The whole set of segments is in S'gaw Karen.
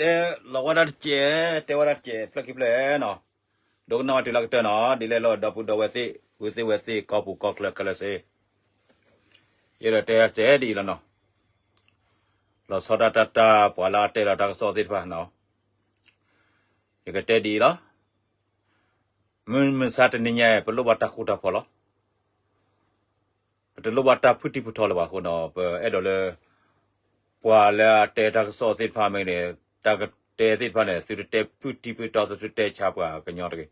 တဲလီၤဝဲဒၣ်တကဲး, တဲဝဲဒၣ်တကဲး ဖျၢၣ်ခံဖျၢၣ်နီၤ, ဒိကနၣ်ဝဲတုၤလၢကတၢၢ်နီၤ, ဒ်လဲၣ်လီၤ ဒီပုၢ်ဒီဝဲၢ်သ့ၣ် ပုၢ်သ့ၣ်ဝဲၢ်သ့ၣ် ကီၢ်ပူၤကီၢ်ချၢခဲလၢာ်စ့ၢ်, ယအဲၣ်ဒိးတဲတဲဒ်အံၤလီၤနီၤ, လီၤဆီဒၣ်တၢ်တၢ် ပှၤလၢအတဲလီၤတၢ်ကစီၣ်သ့ၣ်တဖၣ်နီၤ, ယကတဲဒ်အံၤလီၤ, မုၢ်မဆါတနံၤညါအံၤ ပလိၣ်ဘၣ်တၢ်ဃူတၢ်ဖိးလီၤ. ပတလိၣ်ဘၣ်တၢ်ဖုၣ်ထံဖုၣ်ထီလၢၤဘၣ်အဃိနီၤ, ပအဲၣ်ဒိးလၢ ပှၤလၢအတဲတၢ်ကစီၣ်သ့ၣ်တဖၣ်မ့ၢ်ဂ့ၤန့ၣ်, တၢ်ကတဲသ့ၣ်တဖၣ်န့ၣ် သုတတဲဖုၣ်ထံဖုၣ်ထီ သုတတဲဆါပှၤကညီတဂ့ၤ.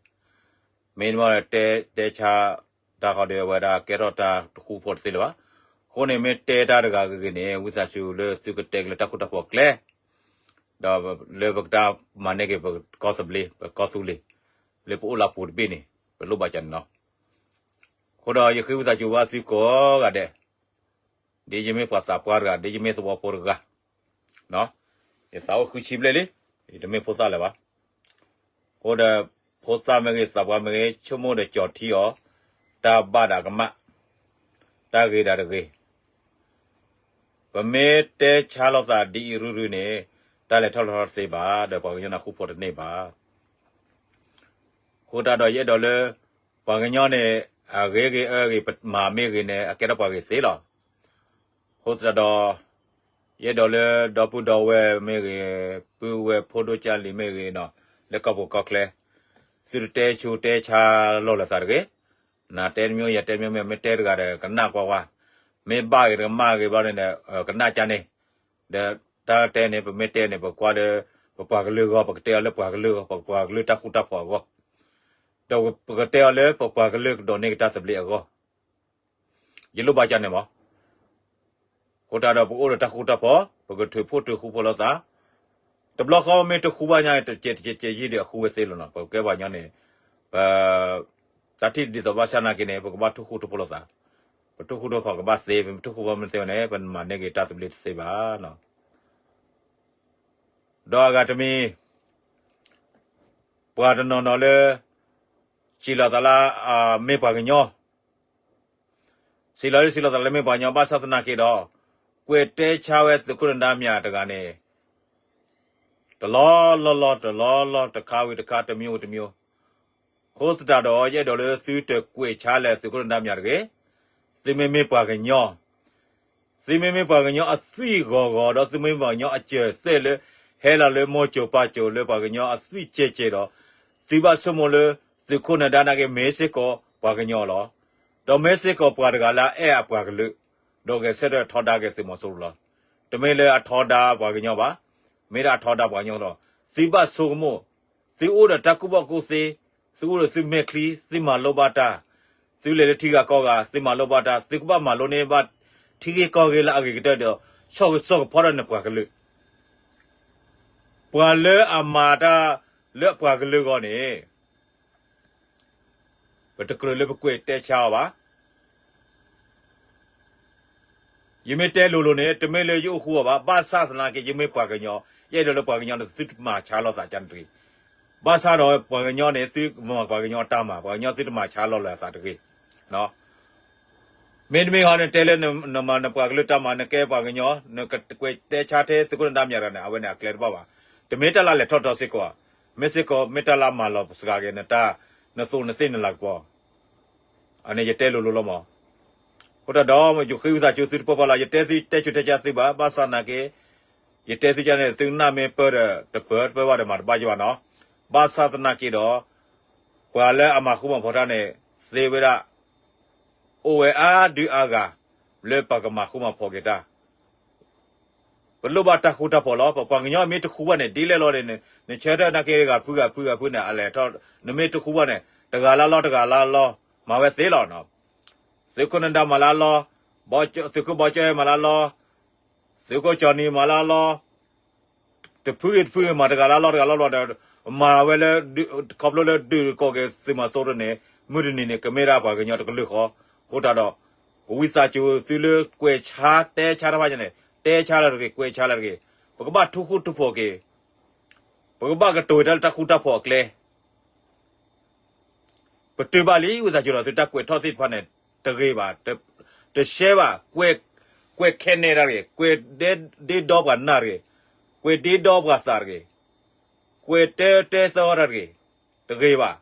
မ့တမ့ၢ်တဲ တဲဆါတၢ်ဃီဒီး အဝဲဒၣ်ကဲထီၣ်တၢ်တဃူဖိးတသ့လၢၤဘၣ်. အဃိန့ၣ် မ့ၢ်တဲတၢ်တဂၤဂ့ၤဂ့ၤန့ၣ် ဝံသးစူၤလၢသုကတဲက့ၤလၢတၢ်ဃူတၢ်ဖိးအကျဲ ဒီးလၢပကတၢ်မၤန့ၢ်က့ၤပကီၢ်သဘျ့ ပကီၢ်သူလ့ၤ လၢပအိၣ်လၢပူၤတဘ့ၣ်န့ၣ် ပလိၣ်ဘၣ်ကန့ၣ်လီၤ. အဃိဒီးယဃ့ဝံသးစူၤဘၣ်သုကိးဂၤဒဲး, ဒ်ယမ့ၢ်ပှၤသးပှၢ်တဂၤ ဒ်ယမ့ၢ်သဝီဖိတဂၤ, ယသးအိၣ်ဃုဆံဘျဲၣ်လံ, ယတမ့ၢ်ဖိသၣ်လၢၤဘၣ်. အဃိဒီး ဖိသၣ်မ့ၢ်ဂ့ၤ သးပှၢ်မ့ၢ်ဂ့ၤ ဆိကမိၣ်ဒီးကၠီၤထံအီၤ, တၢ်ဘၣ်ဒၣ်ကမၣ်, တၢ်ဂ့ၤဒၣ်တဂ့ၤ. ပမ့ၢ်တဲဆါလိာ်သးဒ်အံၤရုၢ်ရုၢ်န့ၣ် တၢ်လဲၤထီၣ်လဲၤထီတသ့ဘၣ်, ဒီးပှၤကညီန့ၣ်ဃူဖိးတန့ၢ်ဘၣ်. အဃိသတးဒီးယအဲၣ်ဒိးလၢ ပှၤကညီန့ၣ် အဂ့ၤဂ့ၤအၢဂ့ၤ ပမၤမ့ၢ်ဂ့ၤန့ၣ် အကဲထီၣ်ပှၤဂ့ၤသ့လီၤ. အဃိသတးဒီး ယအဲၣ်ဒိးလၢဒီပုၢ်ဒီဝဲၢ်မ့ၢ်ဂ့ၤ, ပုၢ်ဝဲၢ်ဖိဒိၣ်ကၢ်လံၤမ့ၢ်ဂ့ၤနီၤ, လၢကီၢ်ပူၤကီၢ်ချၢ, သုတတဲဆူးတဲဆါလိာ်လၢသးတဂ့ၤ. နတဲတမံၤ ယတဲတမံၤ မ့ၢ်တဲတဂၤဒီး ကနၣ်ကွၢ်ကွၢ်, မ့ၢ်ဘၣ်ဂ့ၤတကမၣ်ဂ့ၤဘျီန့ၣ်ဒီး ကနၣ်ကန့ၣ်, ဒီးတၢ်တဲန့ၣ် ပမ့ၢ်တဲန့ၣ် ပကွၢ်လၢ ပပှၤကလုာ်အဂီၢ်, ပကတဲအီၤလၢပှၤကလုာ်အဂီၢ်, ပပှၤကလုာ်တၢ်ဃူတၢ်ဖိးအဂီၢ်, ဒီးပကတဲအီၤလၢပပှၤကလုာ်ကဒိးန့ၢ်က့ၤတၢ်သဘျ့အဂီၢ်, ယလိၣ်ဘၣ်ကန့ၣ်မး. အဃိသတးဒီးပကအိၣ်ဒီးတၢ်ဃူတၢ်ဖိး, ပကထုးဖှိၣ်ထုးဃူဖိးလိာ်သး, တဘျီဃီမ့ၢ်တဃူဘၣ်ညါ တကဲးတကဲးတကဲးယံာ်ဒီးအဃူဝဲသ့လီၤနီၤ. ပကဲပှၤကညီန့ၣ် ပ တၢ်ထံၣ်ဒ်သိးဘၣ်ဆၣ်နာ်က့န့ၣ် ပကဘၣ်ထုးဃူထုးဖိးလိာ်သး, ပထုးဃူထုးဖိးကဘၣ်သ့, ပထုးဃူဖိးမ့ၢ်သ့ဝဲန့ၣ် ပမၤန့ၢ်က့ၤတၢ်သဘျ့တသ့ဘၣ်နီၤ. ဒီးအဂၤတမံၤ ပှၤတနီၤနီၤလၢ စံးလီၤသးလၢ မ့ၢ်ပှၤကညီ, စံးလီၤလၢ စံးလီၤသးလၢမ့ၢ်ပှၤကညီ ဘၣ်ဆၣ်သနာ်က့ဒီး ကွဲးတဲဆါဝဲသုးခိၣ်နဒါမြာ်တဂၤန့ၣ် တလီၢ်လီၢ်လီၢ် တလီၢ်လီၢ် တခါဝံၤတခါ တမံၤဝံၤတမံၤ, အဃိသတးဒီး ယအဲၣ်ဒိးလၢသုတကွဲးဆါလၢသုးခိၣ်နဒါမြာ်တဂ့ၤ. သုမ့မ့ၢ်ပှၤကညီ သုမ့မ့ၢ်ပှၤကညီအသွံၣ်ဂီၤဂီၤဒီး သုမ့မ့ၢ်ပှၤကညီအစၢၤသွဲၣ်လၢ ဟဲလီၤလၢမိၢ်စိၤပၢ်စိၤလၢပှၤကညီအသွံၣ်ကဲးကဲးဒီး သုဘၣ်ဆိကမိၣ်လၢ သုးခိၣ်နဒါနာ်က့ မ့ၢ်စ့ၢ်ကီးပှၤကညီလီၤ. ဒီးမ့ၢ်စ့ၢ်ကီးပှၤတဂၤလၢအအဲၣ်အပှၤကလုာ်, ဒီးဂဲၤဆၢထၢၣ်ထီဒါက့ၤသုးမီၤစိရိၤလီၤ. တမ့ၢ်လၢအထီဒါပှၤကညီဘၣ်, မ့ၢ်ဒၣ်အထီဒါပှၤကညီလီၤ. သုဘၣ်ဆိကမိၣ်, သုအိၣ်ဒီးတၢ်ကူၣ်ဘၣ်ကူၣ်သ့, သုအိၣ်ဒီးသုမဲာ်ချံ, သုမၤလိဘၣ်တၢ်, သုလဲၤလၢထံဂၤကီၢ်ဂၤ, သုမၤလိဘၣ်တၢ်, သုကဘၣ်မၤလိန့ၢ်ဘၣ်ထံဂ့ၢ်ကီၢ်ဂ့ၢ်လၢအဂ့ၤကတၢၢ်ဒီး ဆီၣ်ဂ့ၤဆီၣ်ကဖီဒီးနပှၤကလုာ် ပှၤလၢအမၤတၢ်လၢအပှၤကလုာ်အဂီၢ်န့ၣ် ပတကြၢးလၢပကွဲးတဲဆါအီၤဘၣ်. ယမ့ၢ်တဲလိၤလိၤန့ၣ် တမ့ၢ်လၢယအိၣ်ဃူအီၤဘၣ်. ဘၣ်ဆၣ်သနာ်က့ ယမ့ၢ်ပှၤကညီ, ယအဲၣ်ဒိးလၢပှၤကညီန့ၣ် သုတမၤဆါလီၤသးကန့ၣ်တဂ့ၤ. ဘၣ်ဆၣ်ဒီးပှၤကညီန့ၣ် သုမၤပှၤကညီအတၢ်မၤ, ပှၤကညီသုတမၤဆါလီၤလၢအသးတဂ့ၤ. မ့တမ့ၢ်ဟီန့ၣ်တဲလၢနမၤနပှၤကလုာ်တၢ်မၤ, နကဲပှၤကညီ, နကကွဲးတဲဆါထဲသုးခိၣ်နဒါမြာ်တဂၤန့ၣ် အဝဲန့ၣ်အကျဲတဘၣ်ဘၣ်. တမ့ၢ်တၢ်လၢအလဲၤထီၣ်ထီစ့ၢ်ကီးဧါ. မ့ၢ်စ့ၢ်ကီး မ့ၢ်တၢ်လၢအမၤလီၤစှၤက့ၤနတၢ်, နသိးနသ့ၣ်နလၤကပီၤ အန့ၣ်ယတဲလိၤလိၤလီၤမး. အဃိသတးဒီး ယဃ့ဝံသးစူၤသုတပၢၢ်ပၢၢ်လီၤ. ယတဲသုတဲဆူးတဲဆါသုဘၣ်. ဘၣ်ဆၣ်သနာ်က့ ယတဲသုကန့ၣ် သုကနၣ်မ့ၢ်ပၢၢ်ဒီးတပၢၢ်, တပၢၢ်ဘၣ်ဒီးမၤတဘၣ်ယဘၣ်နီၤ. ဘၣ်ဆၣ်သနာ်က့ဒီး ပှၤလၢအမၤဃူမၤဖိးတၢ်န့ၣ် သ့ဝဲဒၣ် အိၣ်ဝဲအါဒုအါဂၤ လၢပကမၤဃူမၤဖိးက့ၤတၢ် ပလိၣ်ဘၣ်တၢ်ဃူတၢ်ဖိးလီၤ. ပပှၤကညီမ့ၢ်တဃူဘၣ်န့ၣ် ဒ်လဲၣ်လီၤန့ၣ် နဆၢထၢၣ်နာ်က့ ဂၤဖုဂၤဖုဂၤဖုန့ၣ် အလဲၤထီၣ်, နမ့ၢ်တဃူဘၣ်န့ၣ် တဂၤလၢလီၢ်တဂၤလၢလီၢ် မၤဝဲသ့လီၤ. သုးခိၣ်နဒါမၤလၢလီၢ်, သုးခိၣ်ဘီကၠီဟဲမၤလၢလီၢ်, သုးခိၣ်ကၠီနံၤမၤလၢလီၢ်, တဖုဂ့ၤတဖုဂ့ၤ မၤတဂၤလၢလီၢ်တဂၤလီၢ်လီၢ်ဒီး မၤဝဲလၢ ခီဖျိလၢဒုးကိးက့ၤသုးမီၤစိရိၤန့ၣ် မုၢ်တနံၤန့ၣ် ကမ့ၢ်ဒၣ်ပှၤကညီတကလုာ်ဃီ. အဃိသတးဒီး ပဝံသးစူၤသုလၢကွဲးဆါတဲဆါတဖၣ်န့ၣ် တဲဆါလၢတဂ့ၤ, ကွဲးဆါလၢတဂ့ၤ, ပကဘၣ်ထုးဃူထုးဖိးက့ၤ, ပကဘၣ်ကတိၤတၢ်လၢတၢ်ဃူတၢ်ဖိးအကျဲ ပတုၤဘၣ်လံ ဝံသးစူၤဒီး သုတၢ်ကွဲးထီၣ်သ့ၣ်တဖၣ်န့ၣ် တဂ့ၤဘၣ်, တရှဲဘၣ်, ကွဲးခဲနဲတၢ်တဂ့ၤ, ကွဲးဒ့ဒီပှၤနၢ်တဂ့ၤ, ကွဲးဒ့ဒီပှၤသးတဂ့ၤ, ကွဲးတဲတဲသၢဝဲတၢ်တဂ့ၤ, တဂ့ၤဘၣ်.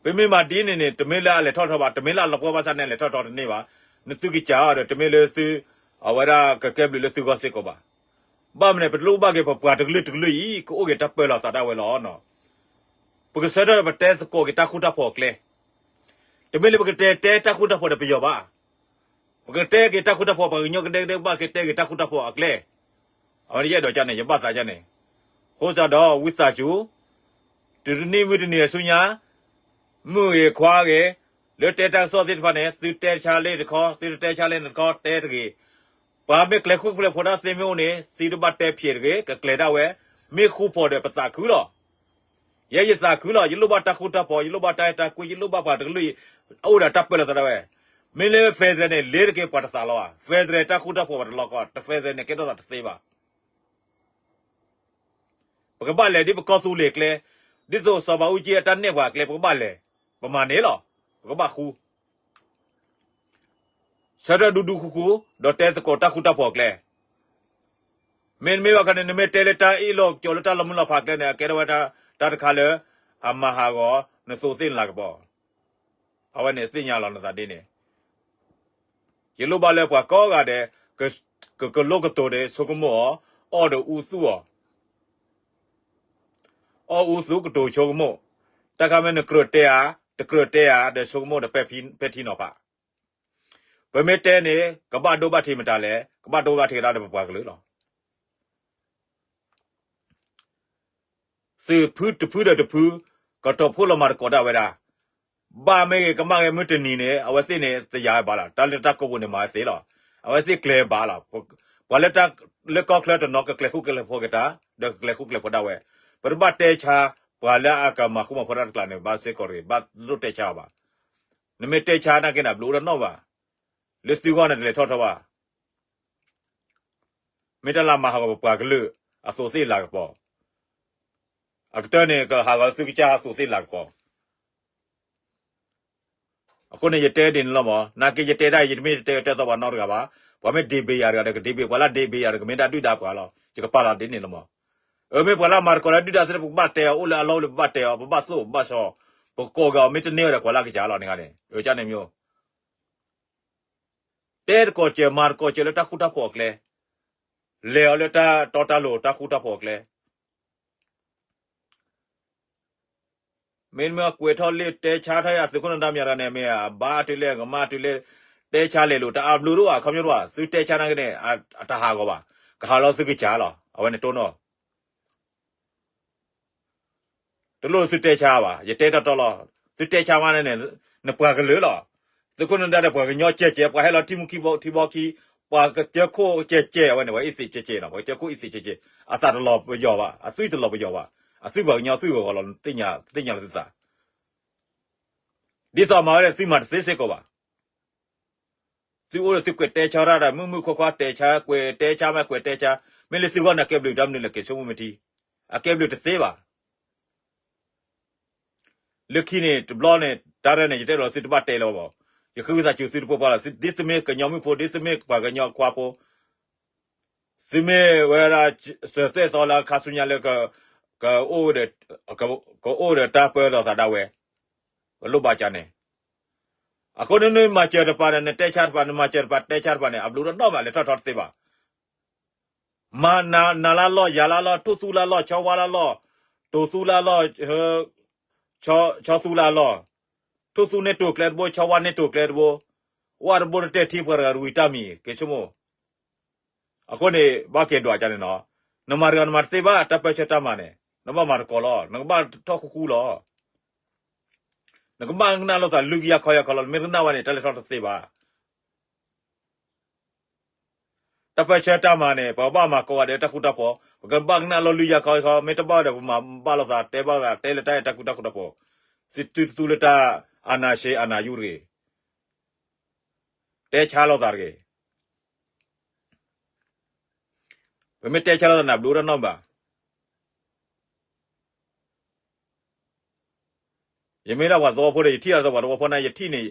ပမ့ၢ်မၤဒ်န့ၣ်န့ၣ် တမ့ၢ်လၢအလဲၤထီၣ်ထီဘၣ်, တမ့ၢ်လၢအလီၤပှီၢ်ဘၣ်ဆၣ်န့ၣ် အလဲၤထီၣ်ထီတန့ၢ်ဘၣ်. နသုကစၢ်အီၤဒီး တမ့ၢ်လၢသု အဝဲဒၣ်ကကဲဘျုးလၢသုဂီၢ်စ့ၢ်ကီးဘၣ်. ဘၣ်မနုၤ ပတလိၣ်ဘၣ်က့ၤ ပပှၤတကလုာ်တကလုာ်အံၤ ကအိၣ်က့ၤတၢ်ပၢလီၤသးဒၣ်ဝဲလီၤ. ပကဆၢထၢၣ်ပတဲသကိးက့ၤတၢ်ဃူတၢ်ဖိးအကျဲ, တမ့ၢ်လၢပကတဲတဲတၢ်ဃူတၢ်ဖိးဒီးပယီၤဘၣ်. ပကတဲက့ၤတၢ်ဃူတၢ်ဖိး ပှၤကညီကဒဲကဒဲကဘၣ်ကတဲက့ၤတၢ်ဃူတၢ်ဖိးအကျဲ. အဝဲန့ၣ်ယအဲၣ်ဒိးကန့ၣ် ယဘၣ်သးကန့ၣ်. အဃိသတးဒီး ဝံသးစူၤ တုၤတနံၣ်မုၢ်တနံၤအဆူညါ, မုၣ်ဂ့ၤခွါဂ့ၤ, လၢတဲတၢ်ကစီၣ်သ့ၣ်တဖၣ်န့ၣ် သုတဲဆါလၢတခီ, သုတတဲဆါလၢန့ၣ်တခီ တဲတဂ့ၤ. ပှၤမ့ၢ်ကျဲၤဃူကျဲၤဖိးတၢ်သ့မ့ၢ်အိၣ်န့ၣ် သုတဘၣ်တဲဖျဲးတဂ့ၤ, ကကျဲၤဒၣ်ဝဲ, မ့ၢ်ဃူဖိးဒီးပသးခုလီၤ. ယဲယသးခုလီၤ, ယလိၣ်ဘၣ်တၢ်ဃူတၢ်ဖိး, ယလိၣ်ဘၣ်ပှၤတကလုာ်အံၤ အအိၣ်ဒီးတၢ်ပၢလီၤသးဒၣ်ဝဲ. မ့ၢ်လၢ federal န့ၣ် လဲၤတက့ၢ် ပှၤတသးလီၤဘၣ်. federal တၢ်ဃူတၢ်ဖိးပှၤတလီၤကီ, တ federal န့ၣ် ကဲထီၣ်သးတသ့ဘၣ်. ပကဘၣ်လဲၤဒ်ပကီၢ်သူလ့ၤကျဲ, ဒ်သိးစီၤဘးအူကၠံအတၢ်နဲၣ်ပှၤအကျဲ ပကဘၣ်လဲၤ, ပမၤန့ၣ်လီၤ. ပကဘၣ်ဃူ ဆၢထၢၣ်ဒူဒူဃူဃူ, ဒီးတဲသကိးတၢ်ဃူတၢ်ဖိးအကျဲ. မ့တမ့ၢ်ဘၣ်ခါန့ၣ် နမ့ၢ်တဲလၢတၢ်အ့ၣ်လိာ်ကၠီၤလၢတၢ်လီၤမုၢ်လီၤဖးကျဲန့ၣ် အကဲထီၣ်ဝဲတၢ်တခါလၢ အမၤဟးဂီၤ နသိးသ့ၣ်နလၤကပီၤ. အဝဲန့ၣ်သ့ၣ်ညါလီၤနသးဒ်န့ၣ်. ယလိၣ်ဘၣ်လၢပှၤကိးဂၤဒဲး ကကလိကတိၤဒီးဆိကမိၣ်အီၤ, အီၣ်ဒီးအူသူၣ်အီၤ, အီၣ်အူသူၣ်ကတိၤဆိကမိၣ်, တၢ်ခါမ့ၢ်နကြၢးတဲဧါ, တကြၢးတဲဧါ, ဒီးဆိကမိၣ်ဒီးပဲာ်ထံနီၤဖး. ပမ့ၢ်တဲန့ၣ် ကဘၣ်ဒိဘၣ်ထံးမတၤလဲၣ်, ကဘၣ်ဒိဘၣ်ထံးကဒါဒီးပပှၤကလုာ်လီၤ. သုးဖုတဖုဒီးတဖု ကတီၤဖှိၣ်လီၤမၤသကိးဒၣ်ဝဲဒၣ်. ဘၣ်မ့ၢ်ဂ့ၤကမၣ်ဂ့ၤ မုၢ်တနံၤန့ၣ် အဝဲသ့ၣ်န့ၣ် သယၤဘၣ်လီၤ. တၢ်လၢတၢ်ကိးပူၤန့ၣ် မၤဝဲသ့လီၤ. အဝဲသ့ၣ်ကျဲၤဘၣ်လီၤ. ပှၤလၢတၢ်လၢကီၢ်ချၢတနီၤ ကကျဲၤဃူကျဲၤဖိးက့ၤတၢ် ဒီးကကျဲၤဃူကျဲၤဖိးဒၣ်ဝဲ. ပတဘၣ်တဲဆါ ပှၤလၢအကမၤဃူမၤဖိးတၢ်တကျါန့ၣ် ဘၣ်စ့ၢ်ကီးတဂ့ၤ, ဘၣ်လိၣ်တဲဆါအီၤဘၣ်. နမ့ၢ်တဲဆါနာ်က့န့ၣ် အဘျုးအိၣ်တနီၣ်ဘၣ်. လၢသုဂီၢ်န့ၣ် တလဲၤထီၣ်ထီဘၣ်. မ့ၢ်တၢ်လၢမၤဟးဂီၤပပှၤကလုာ် အသိးသ့ၣ်လၤကပီၤ, အကတၢၢ်န့ၣ် ကဟးဂီၤသုကစၢ်အသိးသ့ၣ်လၤကပီၤ. အဃိန့ၣ် ယတဲဒ်န့ၣ်လီၤမး, နာ်က့ယတဲဒၣ် ယတမ့ၢ်တဲတဲသီပှၤနီတဂၤဘၣ်. ပှၤမ့ၢ်ဒ့ဘ့ယၤတဂၤဒီး ကဒ့ဘ့, ပှၤလၢဒ့ဘ့ယၤဒီး ကမ့ၢ်ဒၣ်ဒုၣ်ဒါပှၤလီၤ. ယကပာ်လီၤဒ်န့ၣ်လီၤမး. အမ့ၢ်ပှၤလၢမၤသကိးလၢဒုၣ်ဒါသ့ၣ်တဖၣ် ပကဘၣ်တဲအီၤ, အိၣ်လၢအလီၢ်အိၣ်လၢပဘၣ်တဲအီၤ, ပဘၣ်သိၣ်ပဘၣ်ဆှီ, ပကိးက့ၤအီၤ မ့ၢ်တန့ၢ်အီၤဒီး ကွၢ်လၢ်ကစၢ်လီၤန့ၣ်ဂၤန့ၣ်, အကန့ၣ်မ့ၢ် တဲသကိးစၢၤ မၤသကိးစၢၤလၢတၢ်ဃူတၢ်ဖိးအကျဲ, လဲၤအီၤလၢတၢ်တီတၢ်လိၤတၢ်ဃူတၢ်ဖိးအကျဲ. မ့တမ့ၢ်ကွဲးထီၣ်လံ တဲဆါထီၣ်ယၤ သုးခိၣ်နၢၤဒါမံၤတဂၤန့ၣ် မ့ၢ်အဘါတုၤလဲၣ် ကမၣ်တုၤလဲၣ်, တဲဆါလဲၤလိာ် တၢ်အဘျုးတအိၣ်ဘၣ် ခီပညီတအိၣ်ဘၣ်, သုတဲဆါနာ်က့န့ၣ် အတဟးဂီၤဘၣ်, ကဟးလီၤသုကစၢ်လီၤ, အဝဲန့ၣ်တိၢ်နီၣ် တလိၣ်သုတဲဆါဘၣ်, ယတဲတီတီလီၤ. သုတဲဆါမးန့ၣ်န့ၣ် နပှၤကလုာ်လီၤ. သုးခိၣ်နၢၤဒါဒီးပှၤကညီကဲးကဲး, ပှၤဟဲလီၤထံမူခံဘီထံဘီခံ, ပှၤကစၢၢ်ခိၣ်ကဲးကဲး, အဝဲန့ၣ် ပှၤအံသ့းကဲးကဲးလီၤ, ပှၤကစၢၢ်ခိၣ်အံသ့းကဲးကဲး, အသးတလီၤပယီၤဘၣ်, အသွံၣ်တလီၤပယီၤဘၣ်, အသွံၣ်ပှၤကညီသွံၣ်ဂီၤဂီၤလီၤ, သ့ၣ်ညါလီၤသုသး ဒ်သိးမၤဝဲဒၣ်သုမၤတသ့စ့ၢ်ကီးဘၣ်. သုအိၣ်ဒီးသုကွဲးတဲဆါတၢ်ဒီး မုၢ်မုၢ်ခွါခွါတဲဆါ, ကွဲးတဲဆါမး ကွဲးတဲဆါ, မ့ၢ်လၢသုဂီၢ်န့ၣ် ကဲဘျုးတၢ်မနုၤလဲၣ် က့ၤဆိကမိၣ်မ့ၢ်ထံ, အကဲဘျုးတသ့ဘၣ်. လၢခံန့ၣ် တဘျီန့ၣ် တၢ်ရဲၣ်န့ၣ် ယတဲလီၤသုတဘၣ်တဲလၢၤဘၣ်, ယဃ့ဝံသးစူၤသုတပှဲၤပှဲၤလီၤ. ဒ်သုမ့ၢ်ကညီမုၣ်ဖိ, ဒ်သုမ့ၢ်ပှၤကညီအခွါဖိ, သုမ့ၢ်ဝဲဒၣ် စၢၤသဲၣ်သီလၢအခါဆူညါလၢ ကအိၣ်ဒီးတၢ်ပၢလီၤသးဒၣ်ဝဲ, ပလိၣ်ဘၣ်ကန့ၣ်. အဃိန့ၣ် နမၤစၢၤတပၤန့ၣ် နတဲဆါတပၤ, နမၤစၢၤတပၤ တဲဆါတပၤန့ၣ် အဘျုးတနီၣ်ဘၣ် လဲၤထီၣ်ထီတသ့ဘၣ်. မၤနၤလၢလီၢ် ယၤလၢလီၢ်, ထိၣ်သူလၢလီၢ်, ဆီဝါလၢလီၢ်, တိၤသူလၢလီၢ်, ဆီသူလၢလီၢ်, ထိၣ်သူန့ၢ်တိၤကျဲတဘိ, ဆီဝါန့ၢ်တိၤကျဲတဘိ, ဝၣ်တဘိတတဲာ်ထံပှၤတဂၤတဝံၤတၢ်မံၤ က့ၤဆိကမိၣ်. အဃိန့ၣ် ဘၣ်က့ၤဒွးကန့ၣ်နီၤ, နမၤတဂၤနမၤတသ့ဘၣ်, တၢ်ပၢဆှၢတၢ်မၤန့ၣ် နဘၣ်မၤသကိးလီၤ, နကဘၣ်ထီၣ်ဃူဃူလီၤ. နကဘၣ်ကနၣ်လိာ်သးလွံၢ်ကယၤခီယၤခီလီၤ, နမ့ၢ်တကနၣ်ဝဲန့ၣ် တၢ်လဲၤထီၣ်တသ့ဘၣ်. တၢ်ပၢဆှၢတၢ်မၤန့ၣ် ပကဘၣ်မၤကိးဂၤဒဲးတၢ်ဃူတၢ်ဖိး, ပကဘၣ်ကနၣ်လိာ်လွံၢ်ယၤခီယၤခီ, မ့ၢ်တဘၣ်ဒီး ပမၤဘၣ်လိာ်သး တဲဘၣ်လိာ်သး တဲလၢတၢ်အဲၣ်တၢ်ကွံတၢ်ဃူတၢ်ဖိး, သုတသူလၢတၢ်အနၢ်ရှ့အနၢ်ယူၢ်တဂ့ၤ, တဲဆါလိာ်သးတဂ့ၤ. ပမ့ၢ်တဲဆါလိာ်သးန့ၣ် ဘျုးတၢ်နီတမံၤဘၣ်. ယမ့ၢ်ဒၣ်ပှၤသဝီဖိဒီး ယထံၣ်အသးပှၤသဝီဖိန့ၣ် ယထံၣ်န့ၣ်,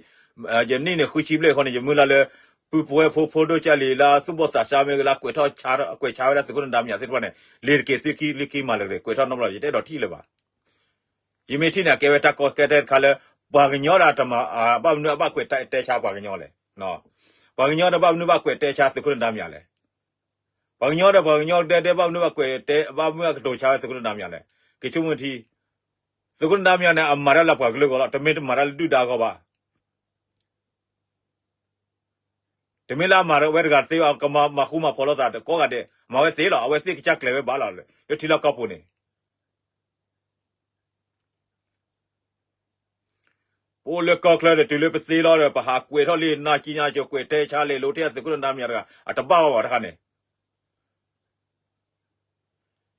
ယနံၣ်န့ၣ် ဃုဆံဘျဲၣ်အဃိန့ၣ် ယမုၢ်လၢ်လၢ ပုၢ်ဝဲၢ်ဖိဖိဒိၣ်ကၢ်လံၤလၢသူၣ်ဘီၣ်သးစၢ်မ့ၢ်ဂ့ၤ လၢကွဲးထီၣ်ဆါ ကွဲးဆါဝဲဒၣ်သုးခိၣ်နၢၤဒါမံယၤသ့ၣ်တဖၣ်န့ၣ် လ့ၤတက့ၤသုခံလံခံမၤလၢာ်တဂ့ၤ ကွဲးထီၣ်နီတဘျီ ယတအဲၣ်ဒိးထံၣ်လၢၤဘၣ်. ယမ့ၢ်ထံၣ်န့ၣ် အကဲဝဲတၢ်ကီကဲတဲတခါလၢ ပှၤကညီဒီး ဘၣ်မနုၤအဘၣ်ကွဲးတဲဆါပှၤကညီလဲၣ်. ပှၤကညီဒီးဘၣ်မနုၤဘၣ်ကွဲးတဲဆါသုးခိၣ်နၢၤဒါမံယၤလဲၣ်. ပှၤကညီဒီးပှၤကညီဒဲဒဲ ဘၣ်မနုၤဘၣ်ကွဲးတဲ ဘၣ်မနုၤဘၣ်ကတိၤဆါဝဲသုးခိၣ်နၢၤဒါမံယၤလဲၣ်. က့ၤဆိကမိၣ်ထံ သုးခိၣ်နၢၤဒါမံယၤန့ၣ် အမၤတၢ်လၢပှၤကလုာ်အဂီၢ်လီၤ. တမ့ၢ်တမၤတၢ်လၢဒုၣ်ဒါအဂီၢ်ဘၣ်. တမ့ၢ်လၢအမၤဝဲတဂၤတသ့ဘၣ် ကမၤဃူမၤဖိးလိာ်သးကိးဂၤဒဲး မၤဝဲသ့လီၤ. အဝဲသ့ၣ်ကစၢ်ကျဲၤဝဲဘၣ်လီၤ လၢထံလီၢ်ကီၢ်ပူၤန့ၣ် ပအိၣ်လၢကီၢ်ချၢဒီး တုၤလၢပသ့လီၤဒီး ပဟးကွဲးထီၣ်လံ နၤကံနၤကၠိၤ ကွဲးတဲဆါလဲၤလိၤထဲသုးခိၣ်နၢၤဒါမံယၤတဂၤ အတဘၣ်ဘၣ်တခါန့ၣ်